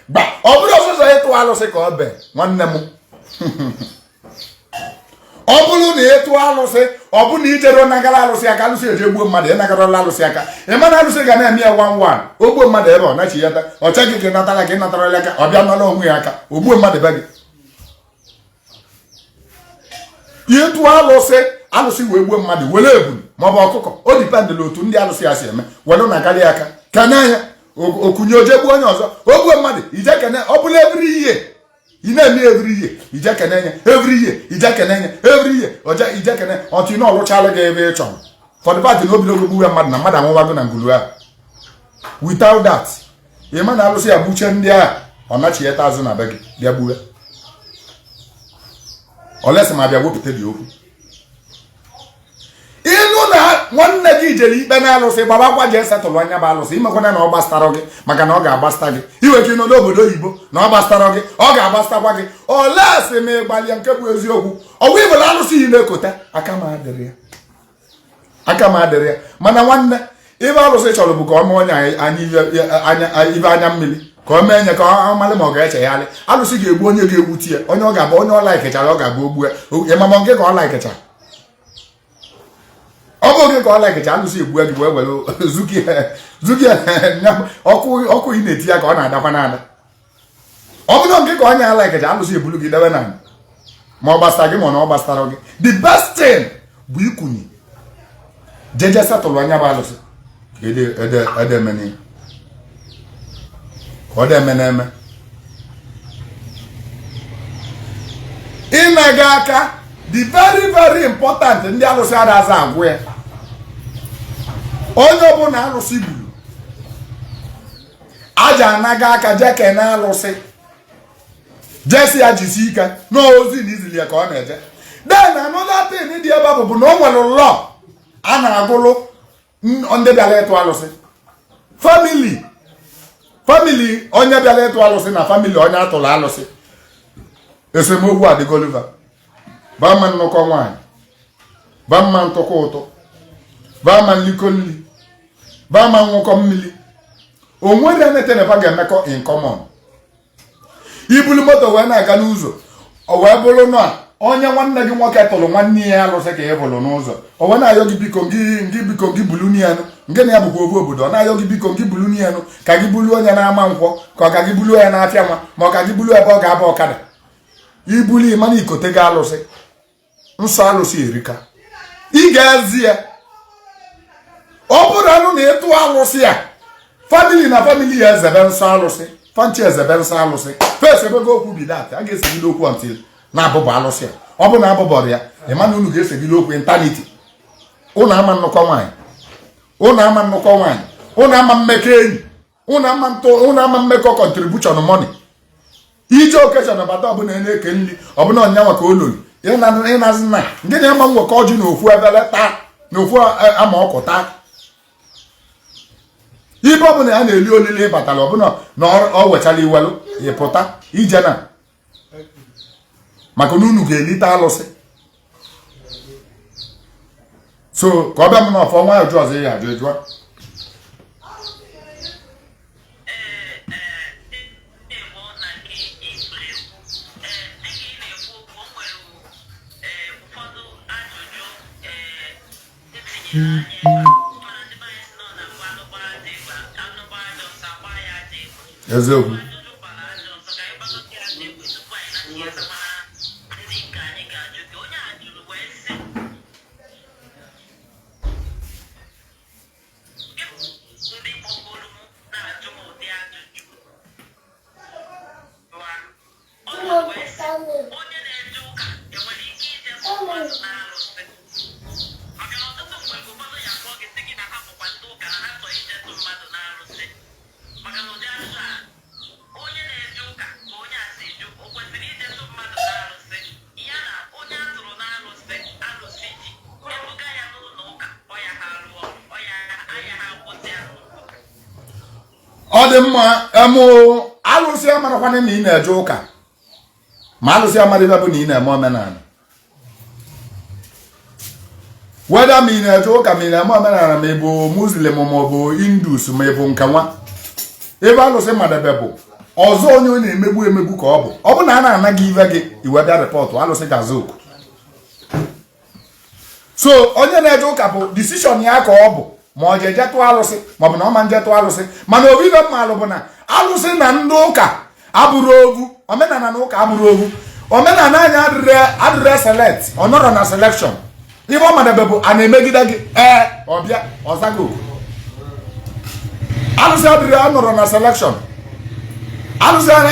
gba. Ọ bụrụ ọsọsọ ịtụ alụsị ka ọ bee, nwanne m, ọ bụrụ na ịtụ alụsị, ọ bụ na ijere nagara alụsị aka, alụsị eje gbuo mmadụ, ịnagarala alụsị aka, ị ma na alụsị ga na-eme ya one one. Ogbuo mmadụ ebe ọ nachi ya, ọcha gị ka natara ka ị natarala aka, ọ bịa nara onwe ya aka, ogbuo mmadụ be gị. Ịtụ alụsị, alụsị wee gbuo mmadụ, were ebulu maọbụ ọkụkọ, o dependịla otu ndị alụsị ya si eme, were nagara ya aka kene ya, okunye oje gbuo onye ọzọ, o gbuo mmadụ, ije kene. Ọ bụla every year ị na-eme, every year ije kene ya, every year ije kene ya, every year ọja ije kene ọtụ ị na-ọlụchalụ gị ebe ị chọrọ. For the fact na obidogo gbuwe mmadụ na mmadụ anwụwago na ngulu ahụ, without that, ị ma na alụsị ya gbuche ndị agha, ọ nachieta azụ na be gị bịa gbuwe olesi ma bịa wepụta dị okwu. Ịnụ na nwanne gị jere ikpe na alụsị, gbabakwa jee setụlụ anya bụ alụsị. Imekwana na ọ gbasara gị, maka na ọ ga-agbasta gị. Iwe ka ị nọ n'obodo oyibo na ọ gbasara gị, ọ ga-agbastakwa gị. Olesi ma ịgbalịa nke bụ eziokwu, ọgwụ ibụla alụsị yi na-ekota aka m adịrị ya, aka m adịrị ya. Mana nwanne, ibe alụsị chọrọ bụ ka ọ mee onye anya ibe anya mmiri, ka ọ mee nye ka ọ malị ma ọ ga-echegharị. Alụsị ga-egbu onye ga-egbuti ya, onye ọ ga-abụ onye ọ laikechara, ọ ga-abụ ogbu ya. Ịmama nke ka ọ laikechara, ọ bụ oge ka ọ laikecha, alụsị egbu gị wee were zuki ọkụ ọkụ ị na-eti ya ka ọ na-adakwa n'ada. Ọ bụrụ nke ka onye alaikecha, alụsị ebulu gị debe na ma ọ gbasara gị ma na ọ gbasara gị. The best thing bụ ikunye jeje setụlụ anya bụ alụsị ka ede ka ọ dị na-eme ịnaga aka. The very very important, ndị alụsị adaza agwụ ya. Onye ọbụla alụsị gburu aja anaga aka, jee kene alụsị, jesi ya jisi ike n'ozi na izili ya ka ọ na-eje. Then another thing dị ebe bụ na o nwere law a na-agụlụ ndị bịara ịtụ alụsị. Family onye bịara ịtụ alụsị na family onye atụrụ alụsị, esemokwu adịgoliva bama nnukọ nwaanyị, bama ntụkọ ụtụ, bama nliko nli, bama nwụkọ mmiri. O nwere enetenefa ga-emekọ in common. Ibulu moto wee na-aga n'ụzọ, o wee bụrụ na onye nwanne gị nwoke tụrụ nwanne ya alụsị ka ị bụrụ n'ụzọ, o wee na-ayọ gị, biko gị ngị, biko gị bulu nianụ nke na ya bụkwa ofu obodo. Ọ na-ayọ gị, biko gị bulu nianụ, ka gị bulu onye na-ama nkwọ, ka ọ ka gị bulu ya n'afịa nwa, ma ọ ka gị bulu ebe ọ ga-aba ọkada. Ibulu ịmana ikote gị alụsị nsọ, alụsị erika. Ị ga-ezi ya, ọ bụrụ anụ na ịtụ alụsị a, family na family ya ezebe nsọ alụsị, fanchi ezebe nsọ alụsị fes ebego okwu bidat a ga-esegide okwu until na abụbọ alụsị a. Ọ bụ na abụbọrọ ya, ịma na unu ga-esegide okwu eternity. Ụnụ ama nnukọ nwaanyị, ụnụ ama nnukọ nwaanyị, ụnụ ama mmekọ enyi, ụnụ ama ntụ, ụnụ ama mmekọ contribution money, ije occasion bata ọbụla na-eke nri ọbụla ọnyanwa ka olori ịnazi nna nke na ama nwekọ ọjị na ofu ebele taa na ofu ama ọkụ taa. Ibe ọbụla ya na-eli olili ịbatara ọbụla na ọ wechara iwelu ịpụta ije na maka na unu ga-elite alụsị. So ka ọ bịa m n'ọfọ nwayọ jụ ọzọ ya ajụ jụọ. Ewo na nke ifuru ekwu, ee, dịka ị na-ekwu okwu, o nwere ụfọdụ ajụjụ etinyere anyị ebe a. Mana ndị be anyị sị na ọ na-abụ anụ gbaa ajọ egbe, anụ gbaa ajọ ọsọ, agbaa ya ajọ egbe. Eziokwu. Ajụjụ gbara ajọ ọsọ, ka anyị gbagote ajọ egbe tupu anyị na-achịghatakwana ndị nke anyị ga-ajụ gị. Onye a jụrụ wee sị, ndị kpọgoro m na-ajụ m ụdị ajụjụ wa. Ọ jụrụ wee sị, onye na-eje ụka enwere ike ije tụọ mmadụ na-arụsị? Maka na ọtụtụ mgbe ụfọdụ ya akpọ gị sị gị na ha bụkwa ndị ụka, na ha chọrọ ije tụ mmadụ na-arụsị. Maka na ụdị ajụjụ a, onye na-eje ụka ka onye a si jụ. Ọ dị mma. Emụ alụsị amarakwana na ị na-eje ụka, ma alụsị amara ibe bụ na ị na-eme omenala. Whether ma ị na-eje ụka, ma ị na-eme omenala, ma ị bụ Muslim, ma ọ bụ Hindus, ma ị bụ nke nwa ebe alụsị madebe bụ ọzọ, onye ọ na-emegbu emegbu ka ọ bụ. Ọ bụ na a na-ana gị ive gị, iwe bịa report, alụsị ga-aza oku. So onye na-eje ụka bụ decision ya ka ọ bụ, ma ọ je tụọ alụsị, ma ọ bụ na ọ ma nje tụọ alụsị. Mana obi ibe mmalụ bụ na alụsị na ndị ụka abụrụ ovu, omenala na ụka abụrụ ovu. Omenala anyị adịrị select, ọ nọrọ na selection. Ife ọ madebe bụ a na-emegide gị, ee, ọbịa ọzago oku. Alụsị adịrị anọrọ na selection. Alụsị a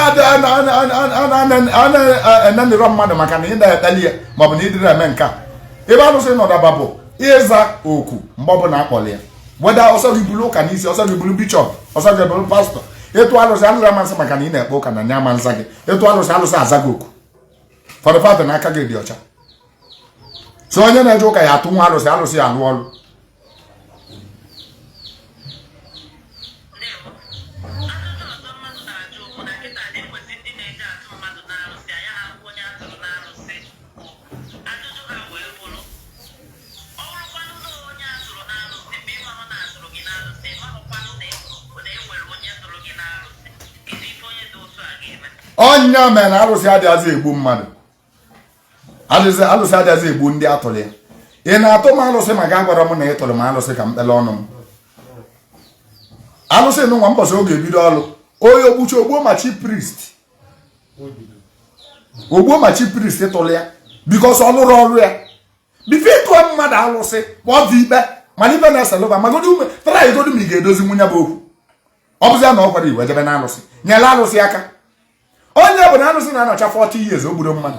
na-enenirọ mmadụ maka na ịda ekpeli ya, maọbụ na ịdịrị eme nke a. Ebe alụsị nọdaba bụ ịza oku mgbe ọbụla akpọrọ ya. Weda ọsọ gị buru ụka n'isi, ọsọ gị buru bishop, ọsọ gị buru pastor, ịtụ alụsị, alụsị amasị maka na ị na-ekpe ụka na nye ama nza gị. Ịtụ alụsị, alụsị aza gị oku for the fact na aka gị dị ọcha. So onye na-eje ụka ya atụ nwa alụsị, alụsị ya alụ ọrụ. Ndewo. Ajụjụ ọzọ mmadụ na-ajụ bụ na kịta na-enwezi ndị na-eje atụ mmadụ n'arụsị, anya ha ahụ onye atụrụ n'arụsị. Ajụjụ ha wee bụrụ, ọ bụrụkwanụ na onye atụrụ n'arụsị, mgbe ịmahụ na atụrụ gị n'arụsị, ịmahụkwanụ na e nwere onye tụrụ gị n'arụsị, kedu ife onye dị otu a ga-eme? Ọnya mere na alụsị adịghịzị egbu mmadụ. Alụsị adịghịzị egbu ndị atụrụ ya. Ị na-atụ m alụsị maka agwara m na ị tụrụ m alụsị ka m kpele ọnụ m. Alụsị nụnwa, mbọsị oge ebido ọlụ, onye ogbuchi ogbuo ma chief priest, ogbuo ma chief priest tụrụ ya, because ọ lụrụ ọrụ ya. Before ịtụọ mmadụ alụsị, ọ dị ikpe mana ibe na-eselụba magodo ume tara igodo ma ị ga-edozi nwunye bụ okwu. Ọ bụzi ya na ọ gwara iwe jebe na alụsị, nyere alụsị aka. Onye bụ na alụsị na-anọcha 40 years o gburu mmadụ,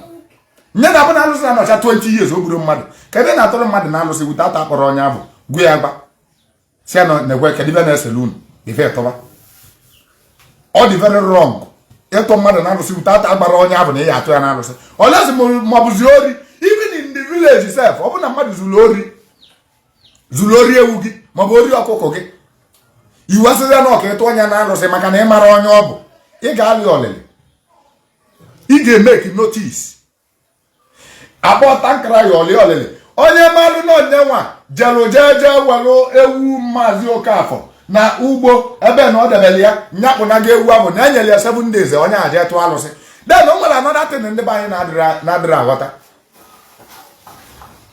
nye na bụ na alụsị na-anọcha 20 years o gburu mmadụ. Ka ebe na-atụrụ mmadụ na alụsị wute ata akpọrọ onye ahụ, gụ ya gba si ya na na-ekwe, kedu ibe na-esele unu ife tụba? Ọ dị very wrong ịtụ mmadụ na alụsị wute ata agbara onye ahụ na ị ya atụ ya na alụsị olezi ma ọ bụzi ori. Even in the village sef, ọ bụ na mmadụ zuru ori, zuru ori ewu gị maọbụ ori ọkụkọ gị, iwesịrị na ọka ịtụ onye na alụsị maka na ị mara onye ọ bụ, ị ga-alị ọlịlị, ị ga-emeki notice, akpọ tankara ya ọlị ọlịlị. Onye malụ na onye nwa jelu jee jee welụ ewu Maazị Okafọ na ugbo ebe na ọ debere ya, nyakpụna gị ewu ahụ na enyere ya 7 days, onye a jee tụọ alụsị. Then o nwere another thing ndị be anyị na-adịrị aghọta.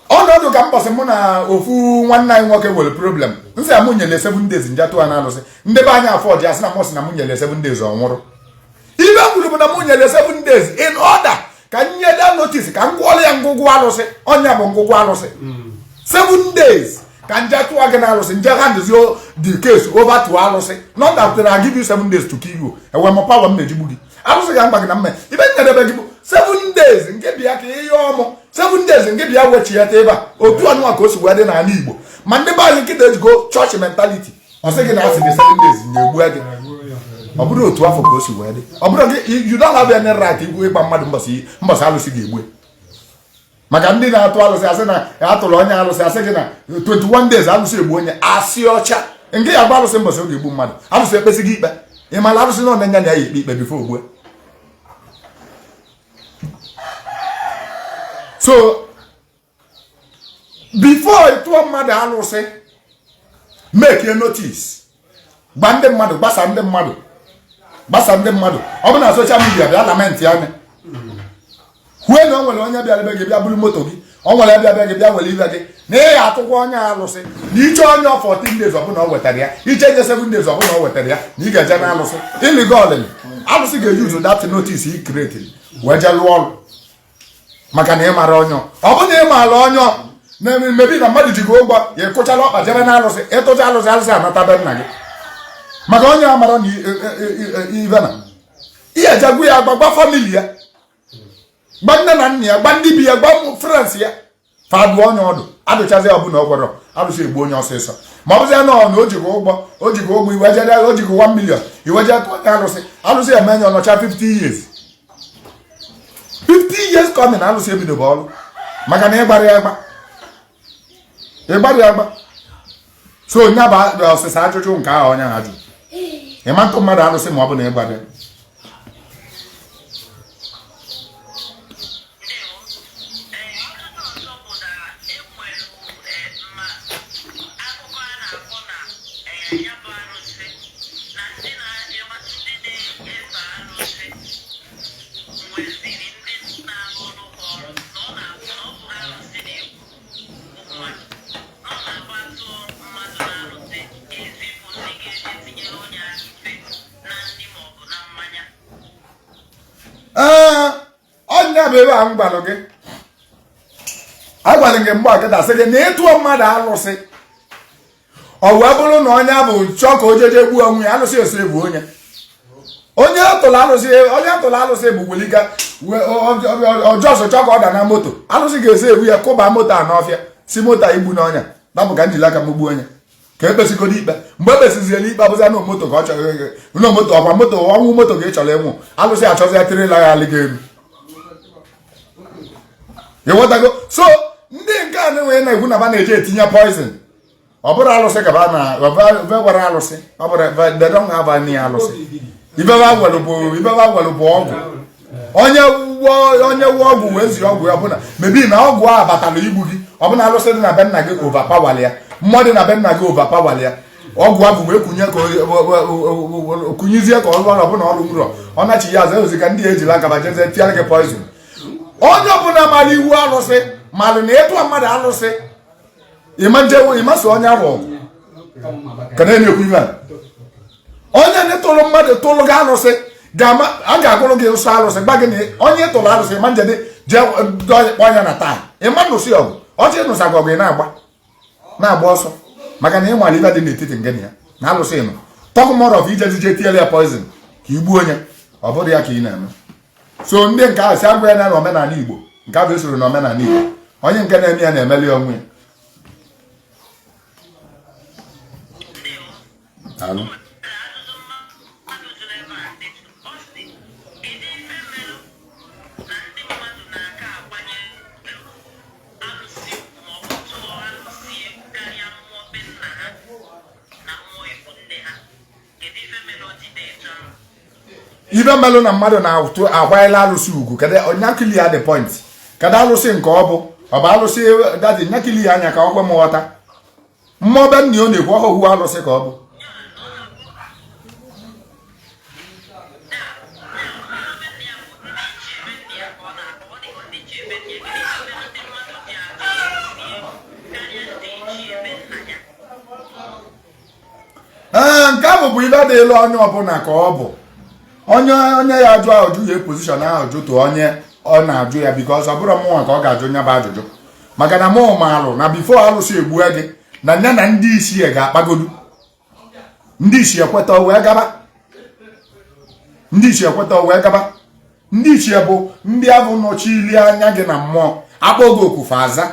Ọnọdụ ka mbọsị mụ na ofu nwanne anyị nwoke nwere problem, nsị ya mụ nyere 7 days nje tụọ na alụsị. Ndị be anyị afọ ji asị na mụ sị na mụ nyere 7 days, ọ nwụrụ. Ibe kwuru bụ na mụ nyere 7 days in order ka m nye that notice, ka m gwụọrọ ya ngwụgwụ alụsị. Ọnya bụ ngwụgwụ alụsị, 7 days ka nje tụọ gị na alụsị, nje hand the case over to alụsị. Not that I give you 7 days to kill you. Enwe m power m na-ejigbu gị? Alụsị ga mgba gị na mme ibe nyedebe gị bụ 7 days nke bịa ka ihe ọmụ, 7 days nke bịa wechiata ebe a. Otu anụnwa ka o si wee dị n'ala Igbo. Ma ndị be anyị nkịta ejigo chọọchị mentality. Ọ sị gị na asị gị 7 days na-egbu gị. Ọ bụrụ otu afọ ka o si wee dị, ọ bụrụ gị, you don't have any right igwu ịgba mmadụ mbọsị mbọsị alụsị ga-egbu ya. Maka ndị na-atụ alụsị, asị na atụrụ onye alụsị, asị gị na 21 days alụsị egbu onye. Asị ọcha nke ya gba alụsị mbọsị ọ ga-egbu mmadụ, alụsị ekpesị gị ikpe. Ị mara alụsị na ọ na-enye ya ikpe ikpe before ogbue. So before ịtụọ mmadụ alụsị, make a notice, gba ndị mmadụ, gbasa ndị mmadụ, gbasa ndị mmadụ. Ọ bụ na social media bịa lament anya, kwue na o nwere onye bịara be gị bịa buru moto gị, o nwere bịa bịa gị bịa were ibe gị, na ị ga-atụkwa onye alụsị, na iche onye 14 days ọbụla o wetara ya, iche nye 7 days ọbụla o wetara ya, na ị ga-eje na alụsị ịlịgo ọlịlị. Alụsị ga-eyuzu that notice i create wee jee lụọ ọrụ, maka na ị mara onye ọ bụ na ị maara onye na mebi na mmadụ ji gị ụgwọ, ya ekụchala ọkpa jebe na alụsị ịtụcha alụsị, alụsị anata be nna gị, maka onye a mara na ibe na ihe ejegwu ya gba, gba family ya, gba nne na nna ya, gba ndị bi ya, gba friends ya, fadụ onye ọdụ adụchazi. Ọbụla ọ gwọrọ alụsị egbu onye ọsịsọ, ma ọ bụzi na ọ na o jikwa ụgwọ, o jikwa ụgwọ, iwe jere, o jikwa 1 million, iwe jee tụọ onye alụsị, alụsị eme nye ọnọcha 50 years, 50 years coming, alụsị ebido bụ ọrụ, maka na ịgbara ya agba, ịgbara ya agba. So onye bụ ọsịsa ajụjụ nke ahụ onye ha jụrụ. Ịma ntụ mmadụ alụsị ma ọ bụ na ịgbado. Ee, ọnya bụ ebe a m gwalụ gị, agwara gị mgbe akịta, sị gị na ịtụọ mmadụ alụsị, ọ wee bụrụ na onye bụ chọọ ka o jeje gbuo onwe ya, alụsị esi egbu onye. Onye tụrụ alụsị, onye tụrụ alụsị bụ weliga ọjọọ chọọ ka ọ da na moto, alụsị ga-esi egbu ya, kụba moto a n'ọfịa, si moto a igbu n'ọnya dapụ ka njili aka m gbuo onye ka ekpesigodo ikpe. Mgbe ekpesiziela ikpe, abụza na moto ka ọ chọrọ, na moto, ọkwa moto, ọnwụ moto ka ị chọrọ ịnwụ, alụsị achọzi ya trailer ya alị gị elu. Ịghọtago? So ndị nke a na-enwe na-ekwu na ba na-eji etinye poison, ọ bụrụ alụsị ka ba na ve gwara alụsị, ọ bụrụ they don't have any alụsị. Ibe ba gwara bụ, ibe ba gwara bụ ọgwụ. Onye wụọ ọgwụ wee zie ọgwụ ya, ọbụna mebi na ọgwụ a batara igbu gị, ọbụna alụsị dị na be nna gị overpower ya, mmụọ dị na be nna gị overpower ya, ọgwụ abụ wee kunye ka kunyezie ka ọrụ ọrụ, ọbụna ọrụ nrọ ọ nachi ya azụ ozi ka ndị ejila aka bajezie tiara gị poison. Onye ọbụla mara iwu alụsị malụ na ịtụọ mmadụ alụsị, ịma njewo ịmasị onye ahụ ọgụ ka na-ekwu ibe a. Onye ndị tụrụ mmadụ tụrụ gị alụsị ga-ama, a ga-agụrụ gị nsọ alụsị, gba gị na onye tụrụ alụsị ịma njede jee kpọọ ya na taa, ịma nụsị ọgụ ọchị nụsa gị ọgụ, ị na-agba na-agba ọsọ maka na ịnwale ibe dị n'etiti ngị na ya na alụsị nọ. Talk more of ijezi jee tiere ya poison ka igbuo onye, ọ bụrụ ya ka ị na-eme. So ndị nke ahụ si agwa ya na omenala Igbo, nke ahụ esoro na omenala Igbo, onye nke na-eme ya na-emeli onwe ya. Daalụ. Ibe melụ na mmadụ na-atụ akwanyela alụsị ugwu, kedu nyakili ya the point? Kedu alụsị nke ọ bụ? Ọ bụ alụsị dadi nyakili ya anya ka ọ gwa m ghọta. Mmụọ be nna ọ na-ekwu ọhụhụ alụsị ka ọ bụ. Ee, nke ahụ bụ ibe dị elu onye ọbụla ka ọ bụ onye onye ya ajụ ajụ ya position ahụ jụtụ onye ọ na-ajụ ya, because ọ bụrụ mụnwa ka ọ ga-ajụ nya bụ ajụjụ, maka na mụ maalụ na before alụsị egbue gị na nya na ndị isi ga-akpagodu, ndị isi ekweta wee gaba, ndị isi ekweta wee gaba. Ndị ichie bụ ndị abụ nọchili anya gị na mmụọ. Akpọ gị okufe aza,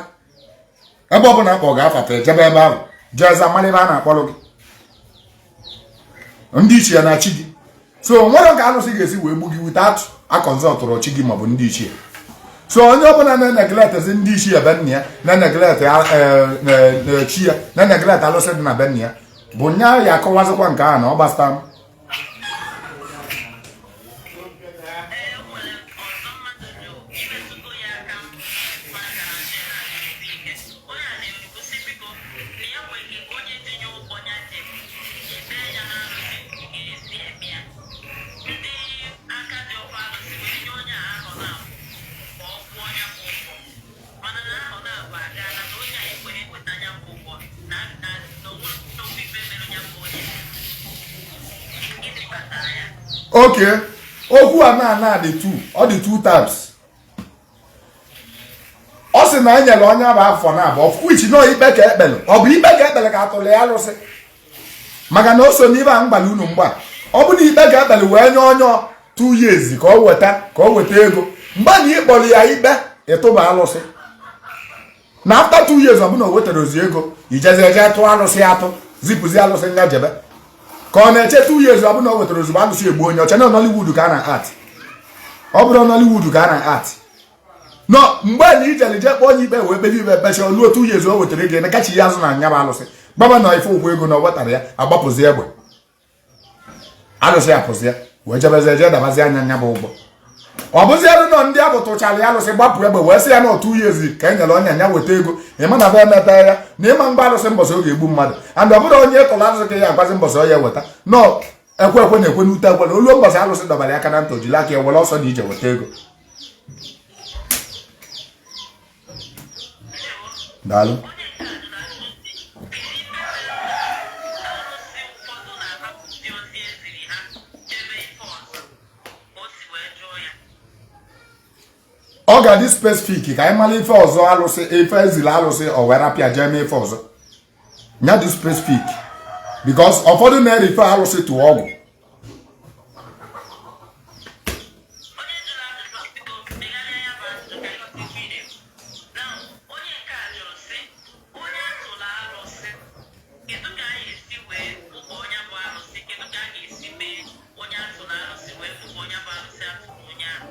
ebe ọ bụla akpọ ga-afata ejebe ebe ahụ jee za, mara ebe a na-akpọrọ gị. Ndị ichie na chi gị. So nwere ka alụsị ga-esi wee gbu gị without aconsultụrụ chi gị maọbụ ndị ichie. So onye ọbụla na-eneglectzi ndị ichie be nna ya, na-eneglect chi ya, na-eneglect alụsị dị na be nna ya, bụ nya ya akọwazikwa nke ahụ na ọ gbasara m. Okay, okwu a na dị two, ọ dị two types. Ọ sị na enyere onye bụ afọ na abụọ, of which nọ ikpe ka ekpere, ọ bụ ikpe ka ekpere ka atụrụ ya alụsị, maka na o so n'ibe a mgbalị unu mgba. Ọ bụ na ikpe ka ekpere wee nye onye 2 years ka ọ weta ego, mgbe na ịkpọrọ ya ikpe ịtụba alụsị, na after 2 years ọ bụ na o wetara ozi ego, ijezi eje tụọ alụsị, atụ zipụzi alụsị nya jebe ka ọ na-eche 2 years, ọ bụ na o wetara ozugbo, alụsị egbu onye ọcha. Na Nollywood ka a na art, ọ bụrụ Nollywood ka a na art nọ, mgbe na ijere je kpọọ onye ikpe wee kpebi ikpe, kpecha oluo 2 years o wetara ego, emekachi ya azụ na anya bụ alụsị gbaba na ife ụgwọ ego na ọ wetara ya, agbapụzi egbe. Alụsị apụzi ya wee jebezie jee dabazi anya nya bụ ụgwọ. Ọ bụziarụ nọ ndị abụ tụchara ya alụsị, gbapụ egbe wee sị ya na otu years ka e nyere onye nya weta ego. Ịma na be emepe ya na ịma mgba alụsị mbọsị ọ ga-egbu mmadụ. And ọ bụrụ onye tụrụ alụsị ka ya agwazi mbọsị ọ ya eweta nọ. Ekwe ekwe na-ekwe n'ute ekwe na oluo mbọsị alụsị dọbara ya aka na ntị, jiri aka ya were ọsọ na ije weta ego. Daalụ. Arụsị ụfọdụ na-ahapụzi ozi eziri ha jebe ife ọzọ o si wee jụọ ya. Ọ ga-adị specific ka anyị mara ife ọzọ alụsị, ife eziri alụsị o wee rapịa jee mee ife ọzọ. Nya dị specific because ụfọdụ na-erife alụsị tụọ ọgwụ. Onye jụrụ ajụjụ a, biko megharịa ya bụ ajụjụ ka ịghọta ife ị na-ekwu. Now, onye nke a jụrụ sị, onye atụrụ arụsị, kedu ka a ga-esi wee bụba onye bụ arụsị? Kedu ka a ga-esi mee onye atụrụ arụsị wee bụba onye bụ arụsị atụrụ onye ahụ?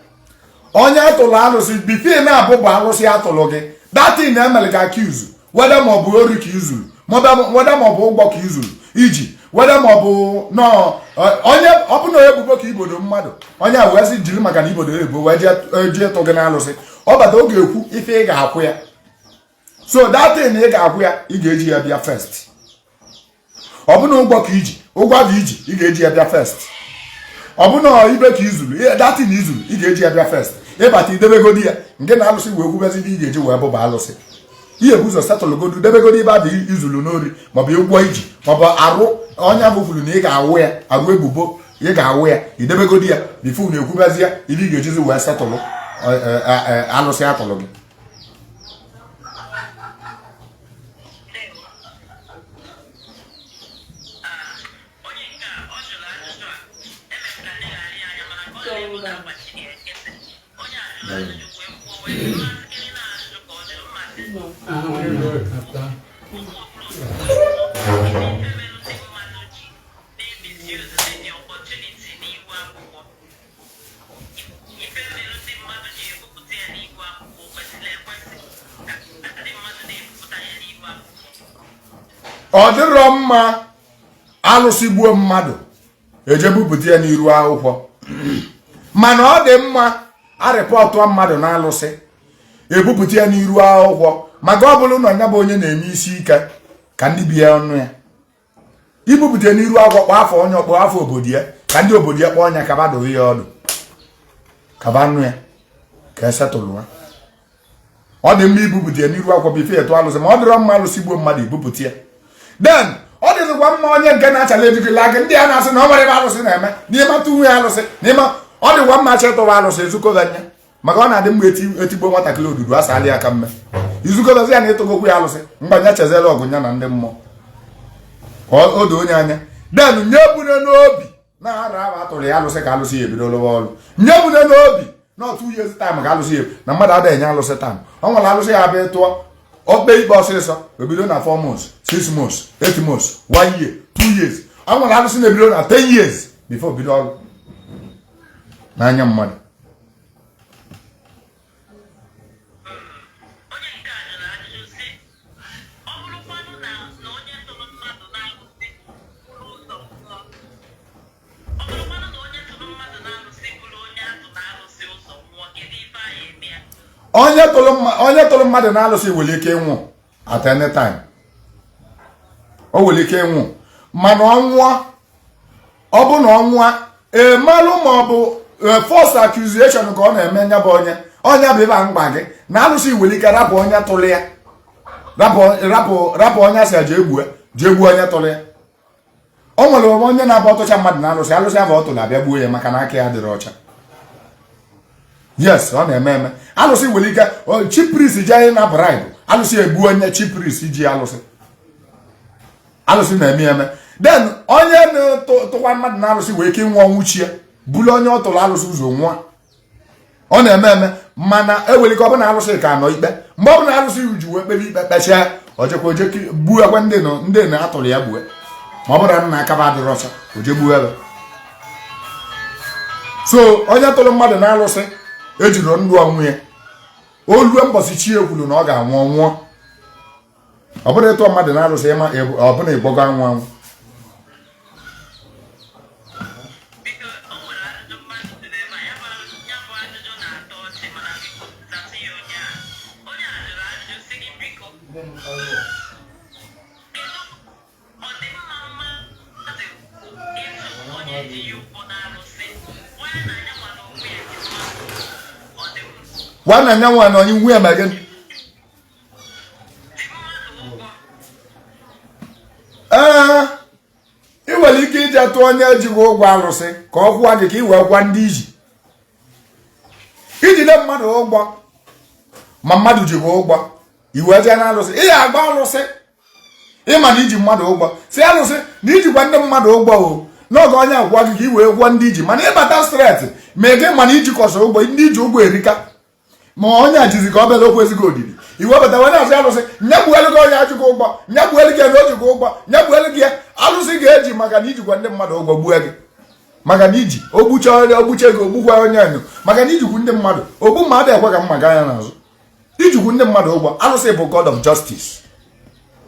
Onye atụrụ alụsị, before na-abụbụ alụsị atụrụ gị, that thing na-emere gị accuse, whether ma ọ bụ ori ka izuru, whether ma ọ bụ ụgbọ ka izuru iji, whether ma ọ bụ nọ onye ọ bụ na ebubo ka ibodo mmadụ, onye a wee sị jiri maka na ibodo ebubo wee jee tụ gị n'alụsị, ọ bata, ọ ga-ekwu ife ị ga-akwụ ya. So that thing ị ga-akwụ ya, ị ga-eji ya bịa first. Ọ bụ na ụgwọ ka iji, ụgwọ bụ iji, ị ga-eji ya bịa first. Ọ bụ na ibe ka izuru, that thing izuru, ị ga-eji ya bịa first. Ịbata, idebegodi ya nke na alụsị wee kwubezi ị ga-eji wee bụba alụsị. Ihe bụ ụzọ setụlụgodu, debegodi ibe abụ izulu n'ori, maọbụ ụgwọ iji, maọbụ arụ onye bụ kwuru na ị ga-awụ ya arụ ebubo, ị ga-awụ ya, idebegodi ya before na ekwubezi ya ibe ị ga-ejizi wee setụlụ alụsị atụlụ gị. Ndewo. Onye nke a ọ jụrụ ajụjụ a emepụta nlegharị anya, mana ka ọ na-ebu na agbachiri ya nkịtị. Onye a jụrụ ajụjụ wee kwuo, wee jụrụ asịkịrị na ajụjụ ka ọ jụrụ mmasị ife ndị mmadụ ji na-emisuse the opportunity n'ihu akwụkwọ. Ife mere ndị mmadụ ji ebupụta ya n'ihu akwụkwọ, o kwesịrị ekwesị ka ndị mmadụ na-ebupụta ya n'ihu akwụkwọ? Ọ dịrọ mma alụsị gbuo mmadụ eje bupụta ya n'iru akwụkwọ, mana ọ dị mma arịpọtụ mmadụ na alụsị ebupụta ya n'iru akwụkwọ, maka ọ bụrụ na ya bụ onye na-eme isi ike ka ndị bi ya ọnụ ya. Ibupụta ya n'iru akwụkwọ, kpọọ afọ onye, ọkpọ afọ obodo ya, ka ndị obodo ya kpọọ ọnya, kaba dowe ya ọdụ, kaba nụ ya, ka esetụlụ ha. Ọ dị mma ibupụta ya n'iru akwụkwọ before etu alụsị, ma ọ dịrọ mma alụsị gbuo mmadụ ibupụta ya. Then ọ dịzikwa mma onye nke na-achala ejikọla aka ndị a na-asị na ọ nwere ebe alụsị na-eme n'ịma tụ ya alụsị n'ịma. Ọ dịkwa mma chetụwa alụsị ezukọba anya, maka ọ na-adị mma etigbo nwatakịrị odudu asali aka mme izukọbazi ya na ịtụgokwu ya alụsị mgbe nya chezela ọgụ ya na ndị mmụọ ka o doo onye anya. Then nye bune n'obi na ara ahụ atụrụ ya alụsị ka alụsị ya ebido lụwa ọrụ. Nye bune n'obi na 2 years time ka alụsị ya na mmadụ adịghị enye alụsị time. Ọ nwere alụsị ya abịa tụọ okpe ikpe ọsịsọ, ebido na 4 months, 6 months, 8 months, 1 year, 2 years. Ọ nwere alụsị na-ebido na 10 years before bido ọrụ n'anya mmadụ. Onye nke a jụrụ ajụjụ sị, ọ bụrụkwanụ na onye tụrụ mmadụ na-alụsị buru ụzọ nwụọ, ọ bụrụkwanụ na onye tụrụ mmadụ na-alụsị bụrụ onye atụ na-alụsị ụzọ nwụọ, kedu ife anyị eme ya? Onye tụrụ mmadụ na-alụsị nwere ike ịnwụ at any time. O nwere ike ịnwụ, mana ọ nwụọ, ọ bụ na ọ nwụọ, emalụ ma ọ bụ false accusation ka ọ na-eme nya bụ onye onye bụ ịba mkpa gị na alụsị nwere ike rapụ onye tụrụ ya, rapụ rapụ rapụ onye asị ya jee gbue, jee gbuo onye tụrụ ya. O nwere onye na-abụ ọtụcha mmadụ na alụsị, alụsị abụ ọ tụrụ abịa gbuo ya maka na aka ya dịrị ọcha. Yes, ọ na-eme eme. Alụsị nwere ike chief priest ji na bribe, alụsị egbu onye chief priest ji alụsị. Alụsị na-eme eme. Then onye na-tụkwa mmadụ na alụsị nwere ike ịnwụ ọnwụ chi ya bụrụ onye ọ tụrụ alụsị ụzọ nwụọ. Ọ na-eme eme, mana ewere ike ọ bụla alụsị ka nọ ikpe. Mgbe ọ bụla alụsị ji wee kpebe ikpe kpechaa, o jekwa oje gbuo ekwe ndị nọ ndị na-atụrụ ya gbue, ma ọ bụrụ na nna akaba adịrị ọcha, o je gbuo ebe. So onye tụrụ mmadụ na alụsị ejiri ndụ ọnwụ ya o lue mbọsị chi ekwuru na ọ ga-anwụ, ọnwụọ. Ọ bụrụ ịtụ mmadụ na alụsị, ịma ọ bụla ịgbọgo anwụ anwụ. ji ya ụgwọ n'arụsị, onye na-anya nwa na onwe ya ji mmadụ ọ dị m Gwa na nyanwa na onye nwe ya ma gịnị? Ji mmadụ ụgwọ. Ee, ị nwere ike ije tụọ onye ejighị ụgwọ alụsị ka ọ kwụọ gị, ka ị wee gwa ndị iji ijide mmadụ ụgwọ. Ma mmadụ ji gị ụgwọ, i wee jee n'alụsị, ị ya agba alụsị ịma na iji mmadụ ụgwọ, si alụsị na ijikwa ndị mmadụ ụgwọ o n'oge onye agwọ gị, ka i wee gwọ ndị iji. Mana ịbata straight ma ị gị mana ijikọsị ụgwọ, ndị iji ụgwọ erika, ma onye a jizi ka ọ bịara okwu ezigbo odidi iwebata onye asị alụsị nyegbuelu gị, onye ajụghị ụgwọ nyegbuelu gị na o jighị ụgwọ nyegbuelu gị ya. Alụsị ga-eji maka na ijikwa ndị mmadụ ụgwọ gbue gị, maka na iji ogbucha onye, ogbuche gị, ogbukwa onye enyo, maka na ijikwu ndị mmadụ ogbu mmadụ ekwe ka mma gaa ya n'azụ. Ijikwu ndị mmadụ ụgwọ, alụsị bụ god of justice,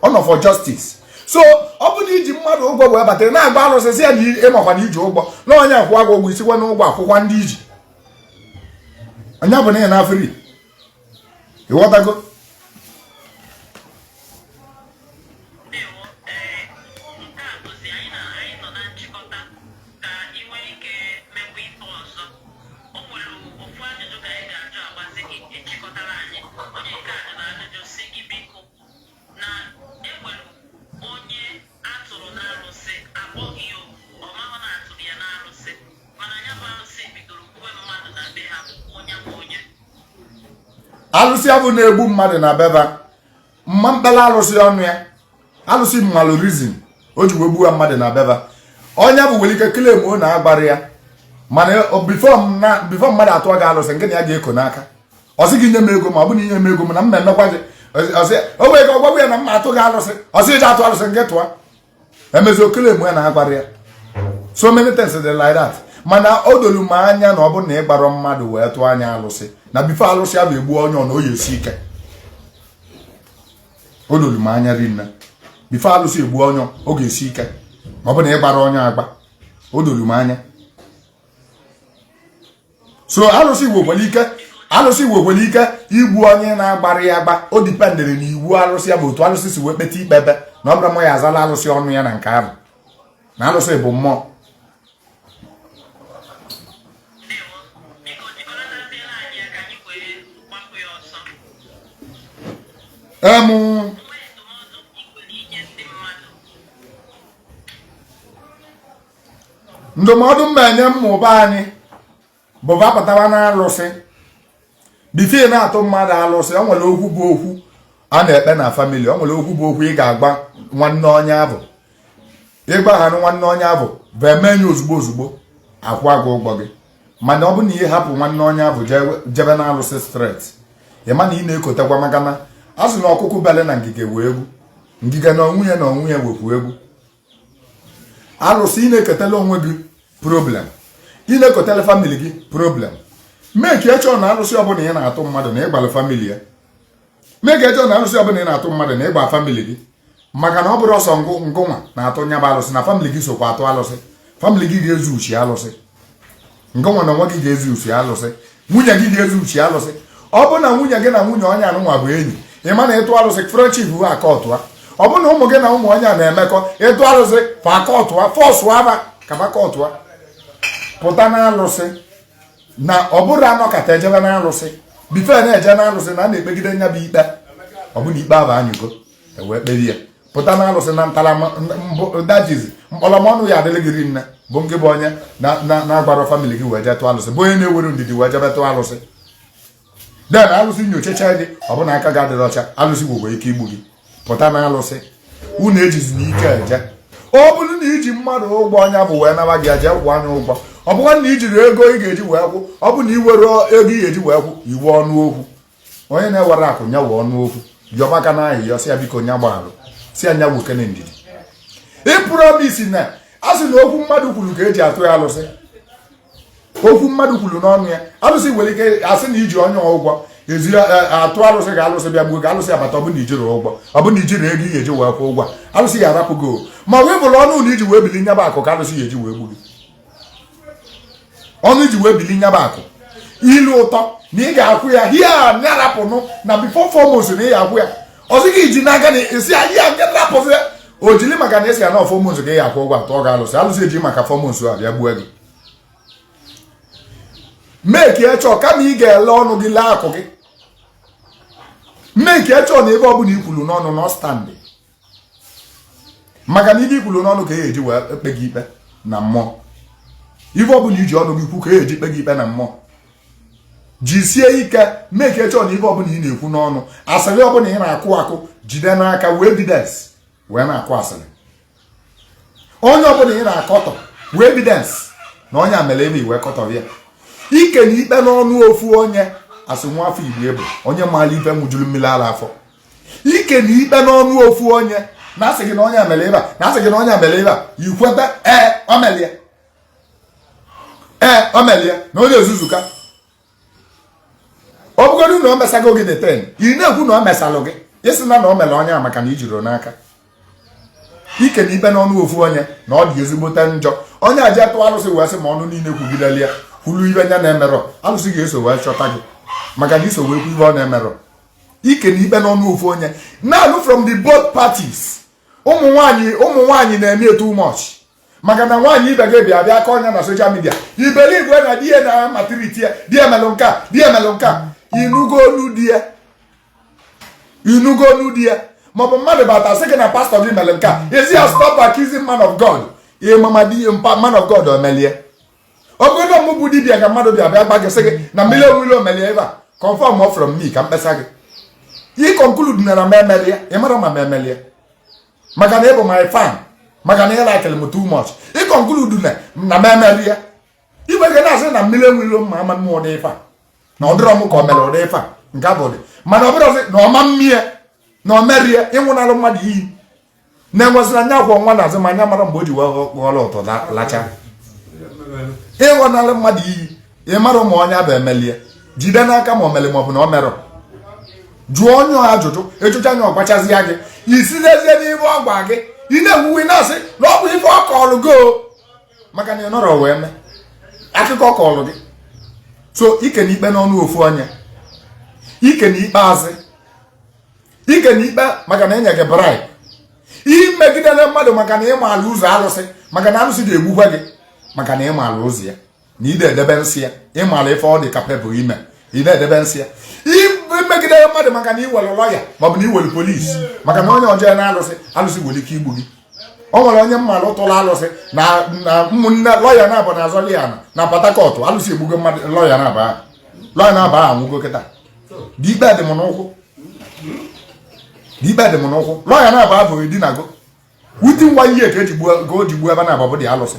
ọ nọ for justice. So ọ bụ na iji mmadụ ụgwọ wee bata na-agba alụsị, sị ya na ịmakwa na iji ụgwọ na onye akwụ gị ụgwọ, isikwa n'ụgwọ akwụkwa ndị iji onye bụ na ị na-afri. Ịghọtago? Ndewo. Ee, nke a bụzi anyị na anyị nọ na nchịkọta ka ị nwee ike mekwa ife ọzọ. O nwere ofu ajụjụ ka anyị ga-ajụ agbazi gị echịkọtara anyị. Onye nke a jụrụ ajụjụ si gị biko, na enwere onye atụrụ n'arụsị, akpọghị ya oku, ọ mahụ na atụrụ ya n'arụsị, mana ya bụ arụsị bidoro gbuwe mmadụ na be ha, bụkwa onye bụ onye Alụsị abụ na-egbu mmadụ na beba mma mkpala alụsị ọnụ ya, alụsị mmalụ reason o ji wee gbuwa mmadụ na beba. Onye bụ nwere ike claim o na agbara ya, mana before mmadụ atụọ gị alụsị, nke na ya ga-eko n'aka, ọ sị gị nye m ego, ma ọ bụ na inye m ego m na mma emekwa gị. Ọsị o nwere ka ọ gwagwa ya na mma atụ gị alụsị, ọsị iji atụ alụsị nke tụọ emezi claim ya na agbara ya. So many things dị like that, mana o dolu m anya na ọ bụrụ na ị gbara mmadụ wee tụọ anya alụsị na before alụsị ahụ egbuo onye ọ na oyi esi ike, o dolu m anya rinne, before alụsị egbuo onye ọ ga-esi ike, ma ọ bụ na ị gbara onye agba, o dolu m anya. So alụsị nwekwara ike, alụsị nwekwara ike igbu onye na-agbara ya agba. O dependịrị na iwu alụsị ya bụ otu alụsị si wee kpeta ikpe ebe na ọ bụrụ mụ ya azala alụsị ọnụ ya na nke ahụ na alụsị bụ mmụọ. Ndewo, biko jikọnataziela anyị ya ka anyị wee gbapụ ya ọsọ. Nwee ndụmọdụ ị nwere inye ndị mmadụ? Ndụmọdụ m enye mmụba anyị bụ bapụtawa na alụsị before na-atụ mmadụ alụsị. O nwere okwu bụ okwu a na-ekpe na family. O nwere okwu bụ okwu ị ga-agba nwanne onye abụ, ịgba ha nwanne onye abụ bụ eme ya ozugbo ozugbo, akwụ agụ ụgwọ gị. Mana ọ bụ na ihe hapụ nwanne onye abụ jebe na alụsị straight, ị ma na ị na-ekotekwa, maka na a sị na ọkụkụ bele na ngige wee egwu ngige na onwe ya na onwe ya wekwu egwu alụsị. Ị na-eketela onwe gị problem, ị na-ekotela family gị problem. Mee ka echọọ na alụsị ọbụla ị na-atụ mmadụ na ịgbara family ya. Mee ka echọọ na alụsị ọbụla ị na-atụ mmadụ na ịgba family gị, maka na ọ bụrụ ọsọ ngụ ngụnwa na-atụ nyaba alụsị, na family gị sokwa atụ alụsị. Family gị ga-ezu uchi alụsị, ngụnwa na onwe gị ga-ezu uchi alụsị, nwunye gị ga-ezu uchi alụsị. Ọ bụ na nwunye gị na nwunye onye anụnwa bụ enyi, ị ma na ịtụ alụsị, friendship bụ aka ọtụa. Ọ bụ na ụmụ gị na ụmụ onye a na-emekọ, ịtụ alụsị fa aka ọtụa, force aba kaba aka ọtụa. Pụta na alụsị na ọ bụrụ anọkata ejebe na alụsị, before na-eje na alụsị na a na-ekpegide nya bụ ikpe, ọ bụ na ikpe ahụ anyụgo ewee kperi ya. Pụta na alụsị na ntarama dajizi mkpọrọmọnụ ya adịrị gị rinne, bụ nke bụ onye na-agbara family gị wee jee tụọ alụsị, bụ onye na-ewere ndidi wee jebe tụọ alụsị. Den alụsị nyochacha gị, ọ bụ na aka gị adịrị ọcha, alụsị nwekwa ike igbu gị. Pụta na alụsị, unu ejizi n'ike eje. Ọ bụrụ na iji mmadụ ụgwọ, ọnya bụ wee naba gị ya, jee kwụọ anya ụgwọ. Ọ bụkwa na ijiri ego ị ga-eji wee kwụ, ọ bụ na ị were ego ị ga-eji wee kwụ, iwe ọnụ okwu. Onye na-ewere akụ nya wee ọnụ okwu, yọbaka na ahịhịa, si ya biko nya gbaalụ, si ya nya wokene ndidi. Ị promise na a sị na okwu mmadụ kwuru ka eji atụ ya alụsị, okwu mmadụ kwuru n'ọnụ ya, alụsị nwere ike asị na iji onye ụgwọ ezi atụ alụsị ga alụsị bịa gbuo gị. Alụsị abata, ọ bụ na ijiri ụgwọ, ọ bụ na ijiri ego ị ga-eji wee kwụ ụgwọ, alụsị ya arapụ gị. Ma wee bụrụ ọnụ na iji wee bili nyaba akụ ka alụsị ya eji wee gbu gị. Ọnụ iji wee bili nyaba akụ ilu ụtọ na ị ga-akwụ ya hia nyarapụnụ na before 4 months na ị ga-akwụ ya, ọzọ gị ji n'aka na esi ahịa nke rapụzi O jili maka na esi ya na 4 months ka ị akwụ ụgwọ, atọ ga alụsị alụsị eji maka 4 months a bịa gbuo gị. Make sure, kama ị ga-ele ọnụ gị, lee akụ gị. Make sure na ebe ọbụla i kwuru n'ọnụ nọ stand, maka na ibe ikwuru n'ọnụ ka e eji wee kpe gị ikpe na mmụọ. Ife ọbụla iji ọnụ gị kwu ka e eji kpe gị ikpe na mmụọ. Jisie ike, make sure na ife ọbụla ị na-ekwu n'ọnụ, asịrị ọbụla ị na-akụ akụ, jide n'aka wee evidence wee na-akụ asịrị. Onye ọbụla ị na-akọtọ, wee evidence na onye a mere ebe iwe kọtọ ya. Ike na ikpe n'ọnụ ofu onye asị nwa afọ Igbo ebu onye maara ife nwụjuru mmiri ara afọ. Ike na ikpe n'ọnụ ofu onye na asị gị na onye a mere ebe a, na asị gị na onye a mere ebe a, ikweta, ee, o melie, ee, o melie, na onye ezuzuka. Ọ bụgodu na o mesago gị the ten, ị na-ekwu na o mesalụ gị, ịsị na o mere onye a maka na ijiri n'aka. Ike na ikpe n'ọnụ ofu onye na ọ dị ezigbote njọ. Onye aje tụọ alụsị wee sị ma ọnụ niile kwugideli ya kwulu ibe nya na-emerọ, alụsị ga-eso wee chọta gị maka na iso wee kwu ibe ọ na-emerọ. Ike na ikpe n'ọnụ ofu onye na-anụ from the both parties. Ụmụ nwanyị, ụmụ nwanyị na-eme too much, maka na nwaanyị ibe gị bịa bịa ka ọnya na social media iberibe na di ya na maturity ya, di ya melụ nke a, di ya melụ nke a. Inugo olu di ya, inugo olu di ya, maọbụ mmadụ bata sị gị na pastọ gị mere nke a, ezi ya, "Stop accusing man of God." Ihe mama di mpa man of God omelie ogodo mụ bụ dibịa ka mmadụ bịa bịa gba gị, sị gị na mmiri onwile omelie ebe a, confirm from me ka mkpesa gị. Ị conclude na m emelie, ị mara ma m emelie, maka na ị bụ my fan, maka na ị like m too much, ị conclude na m emelie. Igwe gị na-asị na mmiri enwilo mma ama mmụọ ụdị ife a na ọ dịrọ m ka ọ mere ụdị ife a nke a bụ ụdị, mana ọ bụrụzi na ọma mmie na ọ merie. Ịnwụnalụ mmadụ iyi na-enwesịrị anya akwọ nwa na azụ ma anya mara mgbe o ji wee ghọrọ ụtọ lacha. Ịghọnalụ mmadụ iyi, ị mara ma onye abụ emelie, jide n'aka ma o mere ma ọ bụ na ọ merọ. Jụọ onye ajụjụ, ejụcha anya ọgbachazi ya gị, isizezie n'ife ọ gwa gị. Ị na-ewuwe na-asị na ọ bụ ife ọ kọọlụ gị o, maka na ị nọrọ wee mee akụkọ ọ kọọlụ gị. So ike na ikpe n'ọnụ ofu onye, ike na ikpe azị, ike na ikpe maka na enye gị bribe, imegidere mmadụ maka na ịmaala ụzọ alụsị, maka na alụsị ga-egbukwa gị maka na ịmaala ụzọ ya na ị na-edebe nsị ya, ịmaala ife ọ dị capable ime, ị na-edebe nsị ya. Imegidere mmadụ maka na ị were lọya maọbụ na ị were polisi, maka na onye ọjọọ na alụsị, alụsị nwere ike igbu gị. O nwere onye mmalụ tụrụ alụsị na ụmụnne lọya na-abụ na azọli ya na Port Harcourt. Alụsị egbugo mmadụ, lọya na-aba, lọya na-aba anwụgo kịta. Dị ikpe dị m n'ụkwụ, dị ikpe dị m n'ụkwụ. Lọya na-aba abụghị dinago within one year ka eji gbuo, ka o ji gbuo ebe na-abụ dị alụsị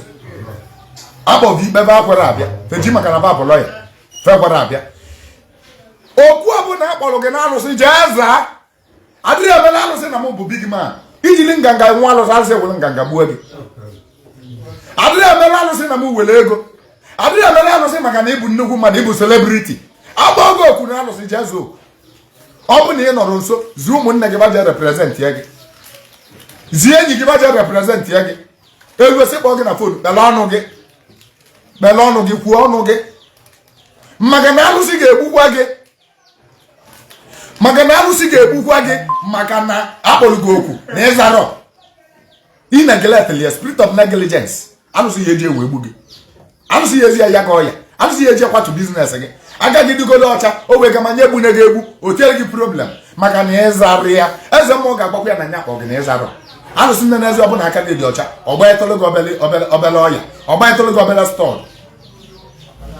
akpọbụ ikpe ebe akwere abịa feji, maka na babụ lọya fekwere abịa. Okwu ọbụla akpọrọ gị n'alụsị, jee zaa. Adịrị eme n'alụsị na mụ bụ big man. Ijili nganga nwa alụsị, alụsị ewere nganga gbuo gị. Adịrị eme n'alụsị na m were ego. Adịrị eme n'alụsị maka na ịbụ nnukwu mmadụ, ịbụ celebrity. Agba oge okwu na alụsị, jee zaa okwu. Ọ bụ na ị nọrọ nso, zie ụmụnne gị baje represent ya gị, zie enyi gị baje represent ya gị. Elu esi kpọọ gị na phone, kpele ọnụ gị, kpele ọnụ gị, kwuo ọnụ gị, maka na alụsị ga-egbukwa gị, maka na alụsị ga-egbukwa gị, maka na akpọrọ gị okwu na ịzarọ. Ị neglect ya, spirit of negligence, alụsị ya eji ewe egbu gị. Alụsị ya ezi ya ya ka ọya, alụsị ya eji akwatu business gị. Aka gị dịgodo ọcha, o wee gama nye egbune gị egbu, o tiere gị problem maka na ịzarị ya. Eze mmụọ ga-agbakwa ya na nya kpọ gị na ịzarọ. Alụsị nne na eze ọbụla aka gị dị ọcha, ọgba ịtụlụ gị obele obele obele ọya, ọgba ịtụlụ gị obele stud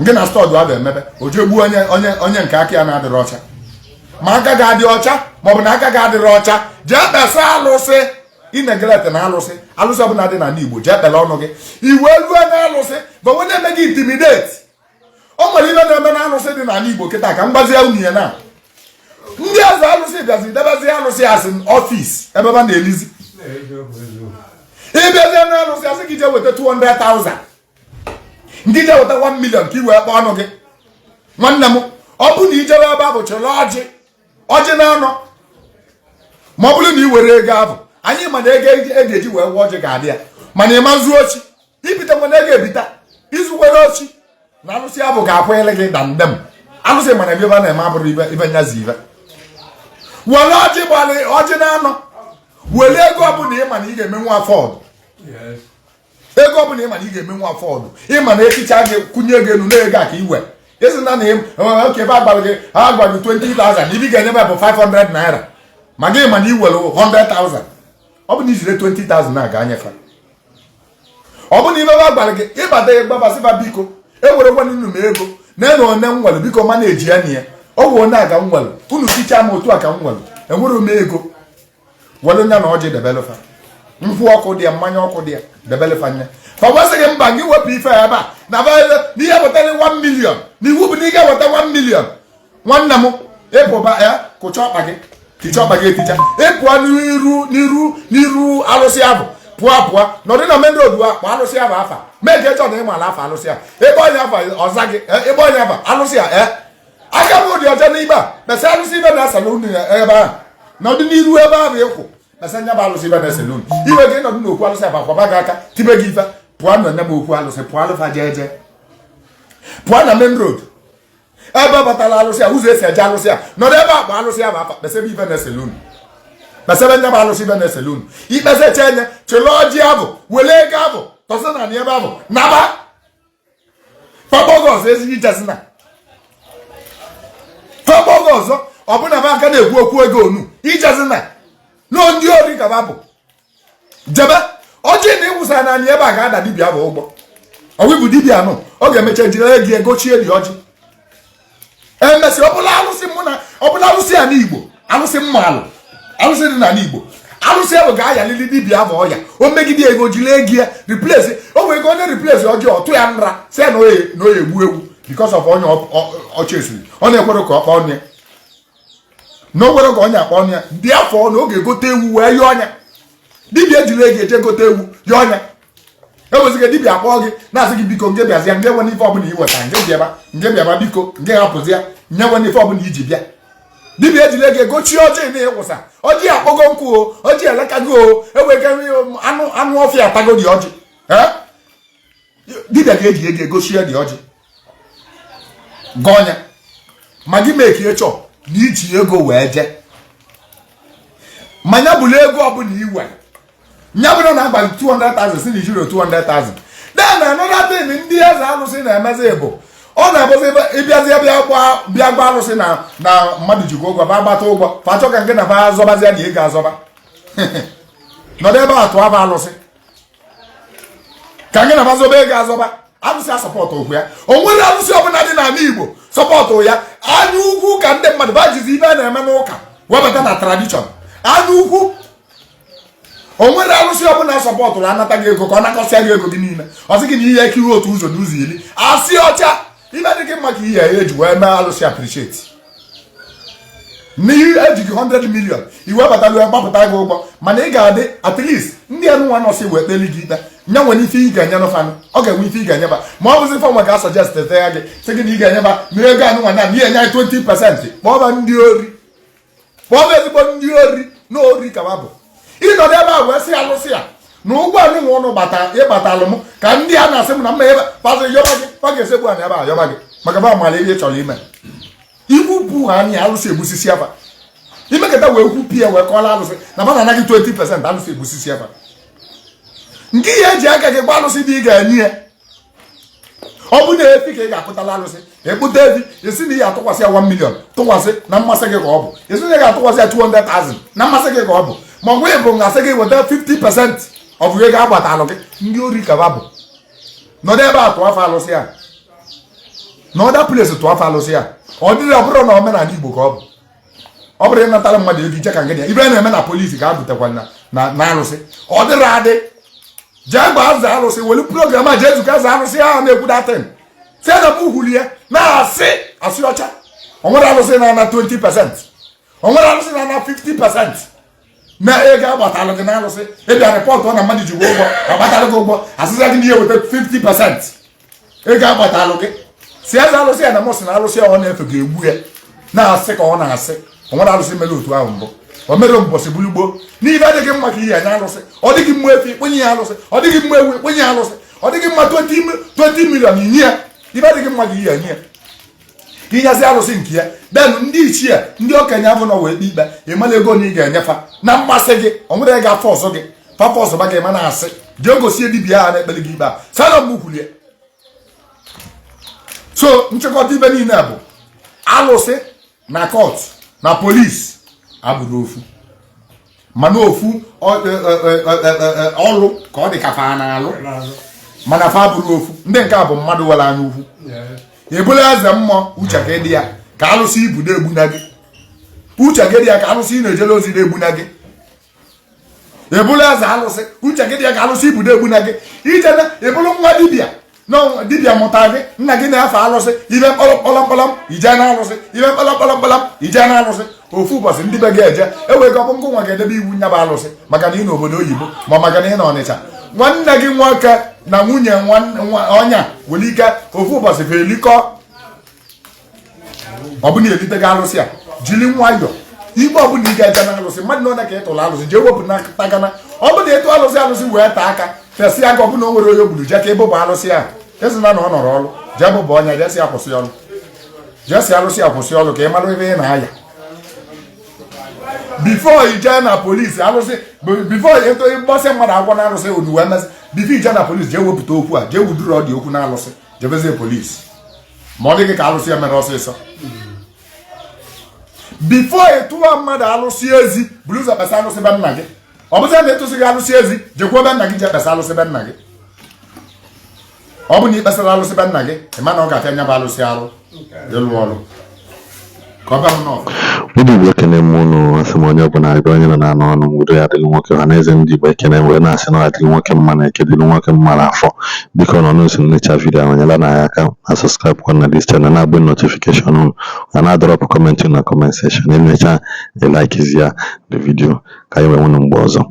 nke na stud abụ emebe o jee gbuo onye nke aka ya na-adịrị ọcha. Ma aka ga-adị ọcha maọbụ na aka ga-adịrị ọcha, jee kpesa alụsị. Ị neglect na alụsị, alụsị ọbụla dị n'ala Igbo, jee kpele ọnụ gị. Iwe rue na alụsị bụ onye na-eme gị intimidate. O nwere ibe na-eme na alụsị dị n'ala Igbo kịta ka m gbazie unu ya na ndị eze alụsị bịazi debezie alụsị asị office ebe ebe a na-elizi. Ịbịazie na alụsị, asị gị jee weta 200,000, ndị jee weta 1 million ka ị wee kpọọ ọnụ gị. Nwanne m, ọ bụ na ijebe ebe ahụ chọrọ ọjị, ọjị na-anọ, ma ọ bụrụ na ị were ego ahụ, anyị ma na ego e ga-eji wee gwọ ọjị ga-adị ya, mana ịma zuo ochi ibite nwana ego ebita izukwere ochi na alụsị abụ ga-akwanyere gị dandem. Alụsị mana ebe a na-eme abụrụ ibe ibe nyazi ibe were ọjị gbalị ọjị na-anọ. Were ego ọbụla ịma na ị ga-emenwu afford. Ego ọbụla ịma na ị ga-emenwu afford, ịma na echicha gị kwụnye ego elu na ego a ka iwe isi na na oke ebe agbara gị, ha gwara gị 20,000, ibi ga-enye m bụ 500 naira, ma gị ma na iwere 100,000. Ọ bụ na ijire 20,000 na ga-anyefe. Ọ bụ na ibe ba gwara gị ịbata ya gbabasịba, biko ewerekwana unu m ego na ena one m nwere, biko ma na-eji ya na ya ọ bụ onye a ka m nwere, unu tichaa m otu a ka m nwere, enwere m ego. Were nya na ọjị debelefa, nkwụ ọkụ dị ya, mmanya ọkụ dị ya, debelefa nya. Fa gwasị gị mba, gị wepụ ife ya ebe a na n'ihe wetara 1 million, na iwu bụ na ị ga-eweta 1 million. Nwanne m, ịpụba ya, kụcha ọkpa gị, ticha ọkpa gị, eticha, ịpụọ n'iru n'iru n'iru alụsị ahụ, pụọ pụọ nọdụ na main road a, kpọọ alụsị ahụ afa, mee ka ịchọ na ịmala afa alụsị a. Ebe onye afa ọza gị, ebe onye afa alụsị a, aka m dị ọcha n'ikpe a. Kpesa alụsị ibe na-asala unu ebe ahụ, nọdụ n'iru ebe ahụ ịkwụ, kpesa nya bụ alụsị ibe na-esele unu iwe gị. Nọdụ n'okwu alụsị abakwaba gị aka, tibe gị ife, pụọ na nya bụ okwu alụsị, pụọ alụfa jee jee, pụọ na main road ebe batara alụsị a, ụzọ esi eje alụsị a, nọdụ ebe akpa alụsị a bụ afa, kpesebe ibe na-esele unu, kpesebe nya bụ alụsị ibe na-esele unu. Ikpesecha anya, chụlụ ọjị abụ, were ego abụ tọsị na ebe abụ naba fakpọgọ ọzọ. Ezighi ijezina fakpọgọ ọzọ, ọbụna ba aka na-ekwu okwu ego onu ijezina na ndị ori ka ba bụ. Jebe ọjị na ịwụsa na anyị ebe a ga-ada dibịa bụ ụgbọ ọwụ dibịa nụ, ọ ga-emecha jiri ego egochie dị ọjị. Emesị ọbụla alụsị mụ na ọbụla alụsị a n'Igbo, alụsị mma alụ, alụsị dị n'ala Igbo, alụsị ahụ ga-ayalili dibịa ahụ ọya. O megide ego, jiri ego ya replace o nwere ego onye replace ọjọọ ọtụ ya nra si ya na oye egbu ewu because of onye ọchị esiri ọ na-ekwere ka ọ kpọọ ọnụ ya, na o nwere ka onye akpọ ọnụ ya dị afọ na ọ ga-egote ewu wee yọọ ọnya. Dibịa ejiri ego eje gote ewu yọọ ọnya. Eweziga dibịa akpọọ gị na-asị gị, biko, nge bịazịa, nge nwe ife ọbụla iweta, nge bịaba, nge bịaba, biko, nge hapụzi ya, nye nwe ife ọbụla iji bịa. Dibịa ejiri ego egochie ọjị na ịwụsa ọjị akpọgo nkụ o, ọjị elekago o, ewega anụ ọfịa atago dị ọjị. Dibịa ga-eji ego egochie dị ọjị gọnya, ma gị mee ka ịchọ na iji ego wee jee, ma ya bụrụ ego ọbụla iwe nya bụrụ na agbalị 200,000 si na ijiro 200,000. Then another thing ndị eze alụsị na-emezi bụ ọ na-abụzi ịbịazie bịa gba alụsị na mmadụ jikwa ụgwọ, ba gbata ụgwọ, fa chọ ka nke na fa azọbazịa na ego azọba. Nọdụ ebe a tụọ aba alụsị ka nke na fa zọba ego azọba. Alụsị a support okwu ya, o nwere alụsị ọbụla dị n'ala Igbo support ya. Anya ukwu ka ndị mmadụ ba jizi ibe a na-eme n'ụka webata na tradition. Anya ukwu, o nwere alụsị ọbụla supportụrụ anata gị ego ka ọ nakọsịa gị ego gị niile. Ọ sị gị na ihe ekiri otu ụzọ n'ụzọ 10 asị ọcha ibe dị gị mma ka ihe eji wee mee alụsị appreciate n'ihe eji gị 100 million iwe batara ya gbapụta gị ụgwọ, mana ị ga-adị at least ndị anụnwa nọsị wee kpeli gị ikpe nye nwere ife ị ga-enye n'ụfanụ. Ọ ga-enwe ife ị ga-enyeba, ma ọ bụzi fanwa ga-asuggest ya gị, sị gị na ị ga-enyeba na ego anụnwa na ihe enye anyị 20%. Kpọọ ndị ori, kpọọ ezigbo ndị ori na ori ka bụ ịnọdụ ebe a wee sị alụsị ya na ụgwọ anụnwa ụnụ gbata ịgbatalụ m ka ndị a na-asị m na mma ebe pasị yọba gị, fa ga-esegbu a na ebe a yọba gị maka ba mara ihe ị chọrọ ime. Ikwupụ ha anya, alụsị egbusisi afa. Imekọta wee kwupụ ya, wee kọọla alụsị na ba na anaghị 20%, alụsị egbusisi afa. Nke ihe eji aka gị gba alụsị dị ị ga-enye ya, ọ bụ na efi ka ị ga-akpụtala alụsị, ekpụta efi, esi na ị ga-atụkwasị ya 1 million, tụkwasị na mmasị gị ka ọ bụ, esi na ị ga-atụkwasị ya 200,000 na mmasị gị ka ọ bụ, ma ọ bụ ịbụ ngasị gị weta 50% ọ bụ ego agbatalụ gị. Ndị ori kaba bụ nọdụ ebe a tụọ afọ alụsị a n'other place, tụọ afọ alụsị a. Ọ dịrị, ọ bụrụ na omenala Igbo ka ọ bụ, ọ bụrụ ịnatara mmadụ ego ije ka ngịnị ya ibe a na-eme na polisi ka a butekwa na alụsị. Ọ dịrị adị, jee gbaa za alụsị, welu program a jee zukọ za alụsị ahụ na-ekwu datin si na m hulie na-asị asị ọcha. O nwere alụsị na-ana 20%, o nwere alụsị na-ana 50% na ego agbatalụ gị na alụsị. Ịbịa report na mmadụ ji ụgwọ, agbatalụ gị ụgwọ, asịza gị na ihe weta 50% ego agbatalụ gị. Si eze alụsị ya na mụ sị na alụsị ya ọ na-efe ga-egbu ya na-asị ka ọ na-asị. O nwere alụsị mere otu ahụ mbụ, o mere mbọsị bulu gboo n'ibe adịghị mma ka ihe anya alụsị. Ọ dịghị mma efi ikpenye ya alụsị, ọ dịghị mma ewu ikpenye ya alụsị, ọ dịghị mma 20 million inye ya, ibe adịghị mma ka ihe enye ya inyezi alụsị nke ya. Then ndị ichie, ndị okenye abụ nọ wee kpe ikpe, ịmara ego na ị ga-enyefa. Na mmasị gị, ọ nwere ga-afọ ọzọ gị papa ọzọ ba gị ma na-asị jee gosie dibịa ahụ na-ekpere gị ikpe a sana m kwulie. So nchịkọta ibe niile bụ alụsị na court na polisi abụrụ ofu, mana ofu ọlụ ka ọ dị ka fa na-alụ, mana fa abụrụ ofu. Ndị nke a bụ mmadụ nwere anya ukwu. Ebula eze mmụọ, uche ka dị ya ka alụsị ibu na-egbuna gị. Uche gị dị ya ka alụsị ị na-ejere ozi na-egbuna gị. Ebula eze alụsị, uche gị dị ya ka alụsị ibu na-egbuna gị. Ije na ebulu nwa dibịa na dibịa mụta gị, nna gị na-efe alụsị, ibe mkpọrọ mkpọrọ mkpọrọ ije na alụsị, ibe mkpọrọ mkpọrọ mkpọrọ ije na alụsị. Ofu ụbọchị ndị be gị eje ewego ọ bụ ngụ nwa ga-edebe iwu nyaba alụsị, maka na ị n'obodo oyibo, ma maka na ị na Ọnịcha. Nwanne gị nwoke na nwunye ọnya nwere ike ofu ụbọchị felikọ. Ọ bụ na elite gị alụsị a, jiri nwayọọ. Ikpe ọbụla ị ga-eje na alụsị mmadụ na onye ka ị tụrụ alụsị, jee wepụ na tagana. Ọ bụ na ịtụ alụsị, alụsị wee taa aka fesị aka, ọ bụ na o nwere onye gburu, jee ka ịbụbụ alụsị ahụ. Ezina na ọ nọrọ ọrụ, jee bụbụ ọnya, jee si akwụsị ọrụ, jee si alụsị akwụsị ọrụ, ka ị mara ebe ị na-aya before i jee na polisi alụsị, before ịtụ ịgbasị mmadụ akwụkwọ na alụsị onu wee mesị. Before ije na polisi, jee wepụta okwu a, jee wuduru ọdị okwu na alụsị, jebezie polisi ma ọ dịghị ka alụsị ya mere ọsịsọ. Before ịtụwa mmadụ alụsị ezi, buru ụzọ kpesa alụsị be nna gị. Ọ bụzi na ịtụsị gị alụsị ezi, jekwuo be nna gị, jee kpesa alụsị be nna gị. Ọ bụ na ikpesara alụsị be nna gị, ị ma na ọ ga-afịa nya bụ alụsị alụ ịlụ ọrụ ka ọ bịa m n'ọfụ. Ndị Igbo, ekene m unu. Asị m onye ọbụla ebe onye nọ na-anụ ọnụ m, udo ya dịrị nwoke. Ọha na eze ndị Igbo, ekene m wee na-asị na ọ ya dịrị nwoke mma na eke, dịrị nwoke mma na afọ. Biko, nọ n'osi nnecha video ahụ, nyela na anyị aka na subscribe kwa na this channel, na-agba notification unu, na na-adrop comment na comment section. Emechaa, like ya the video ka anyị wee nwụ mgbe ọzọ.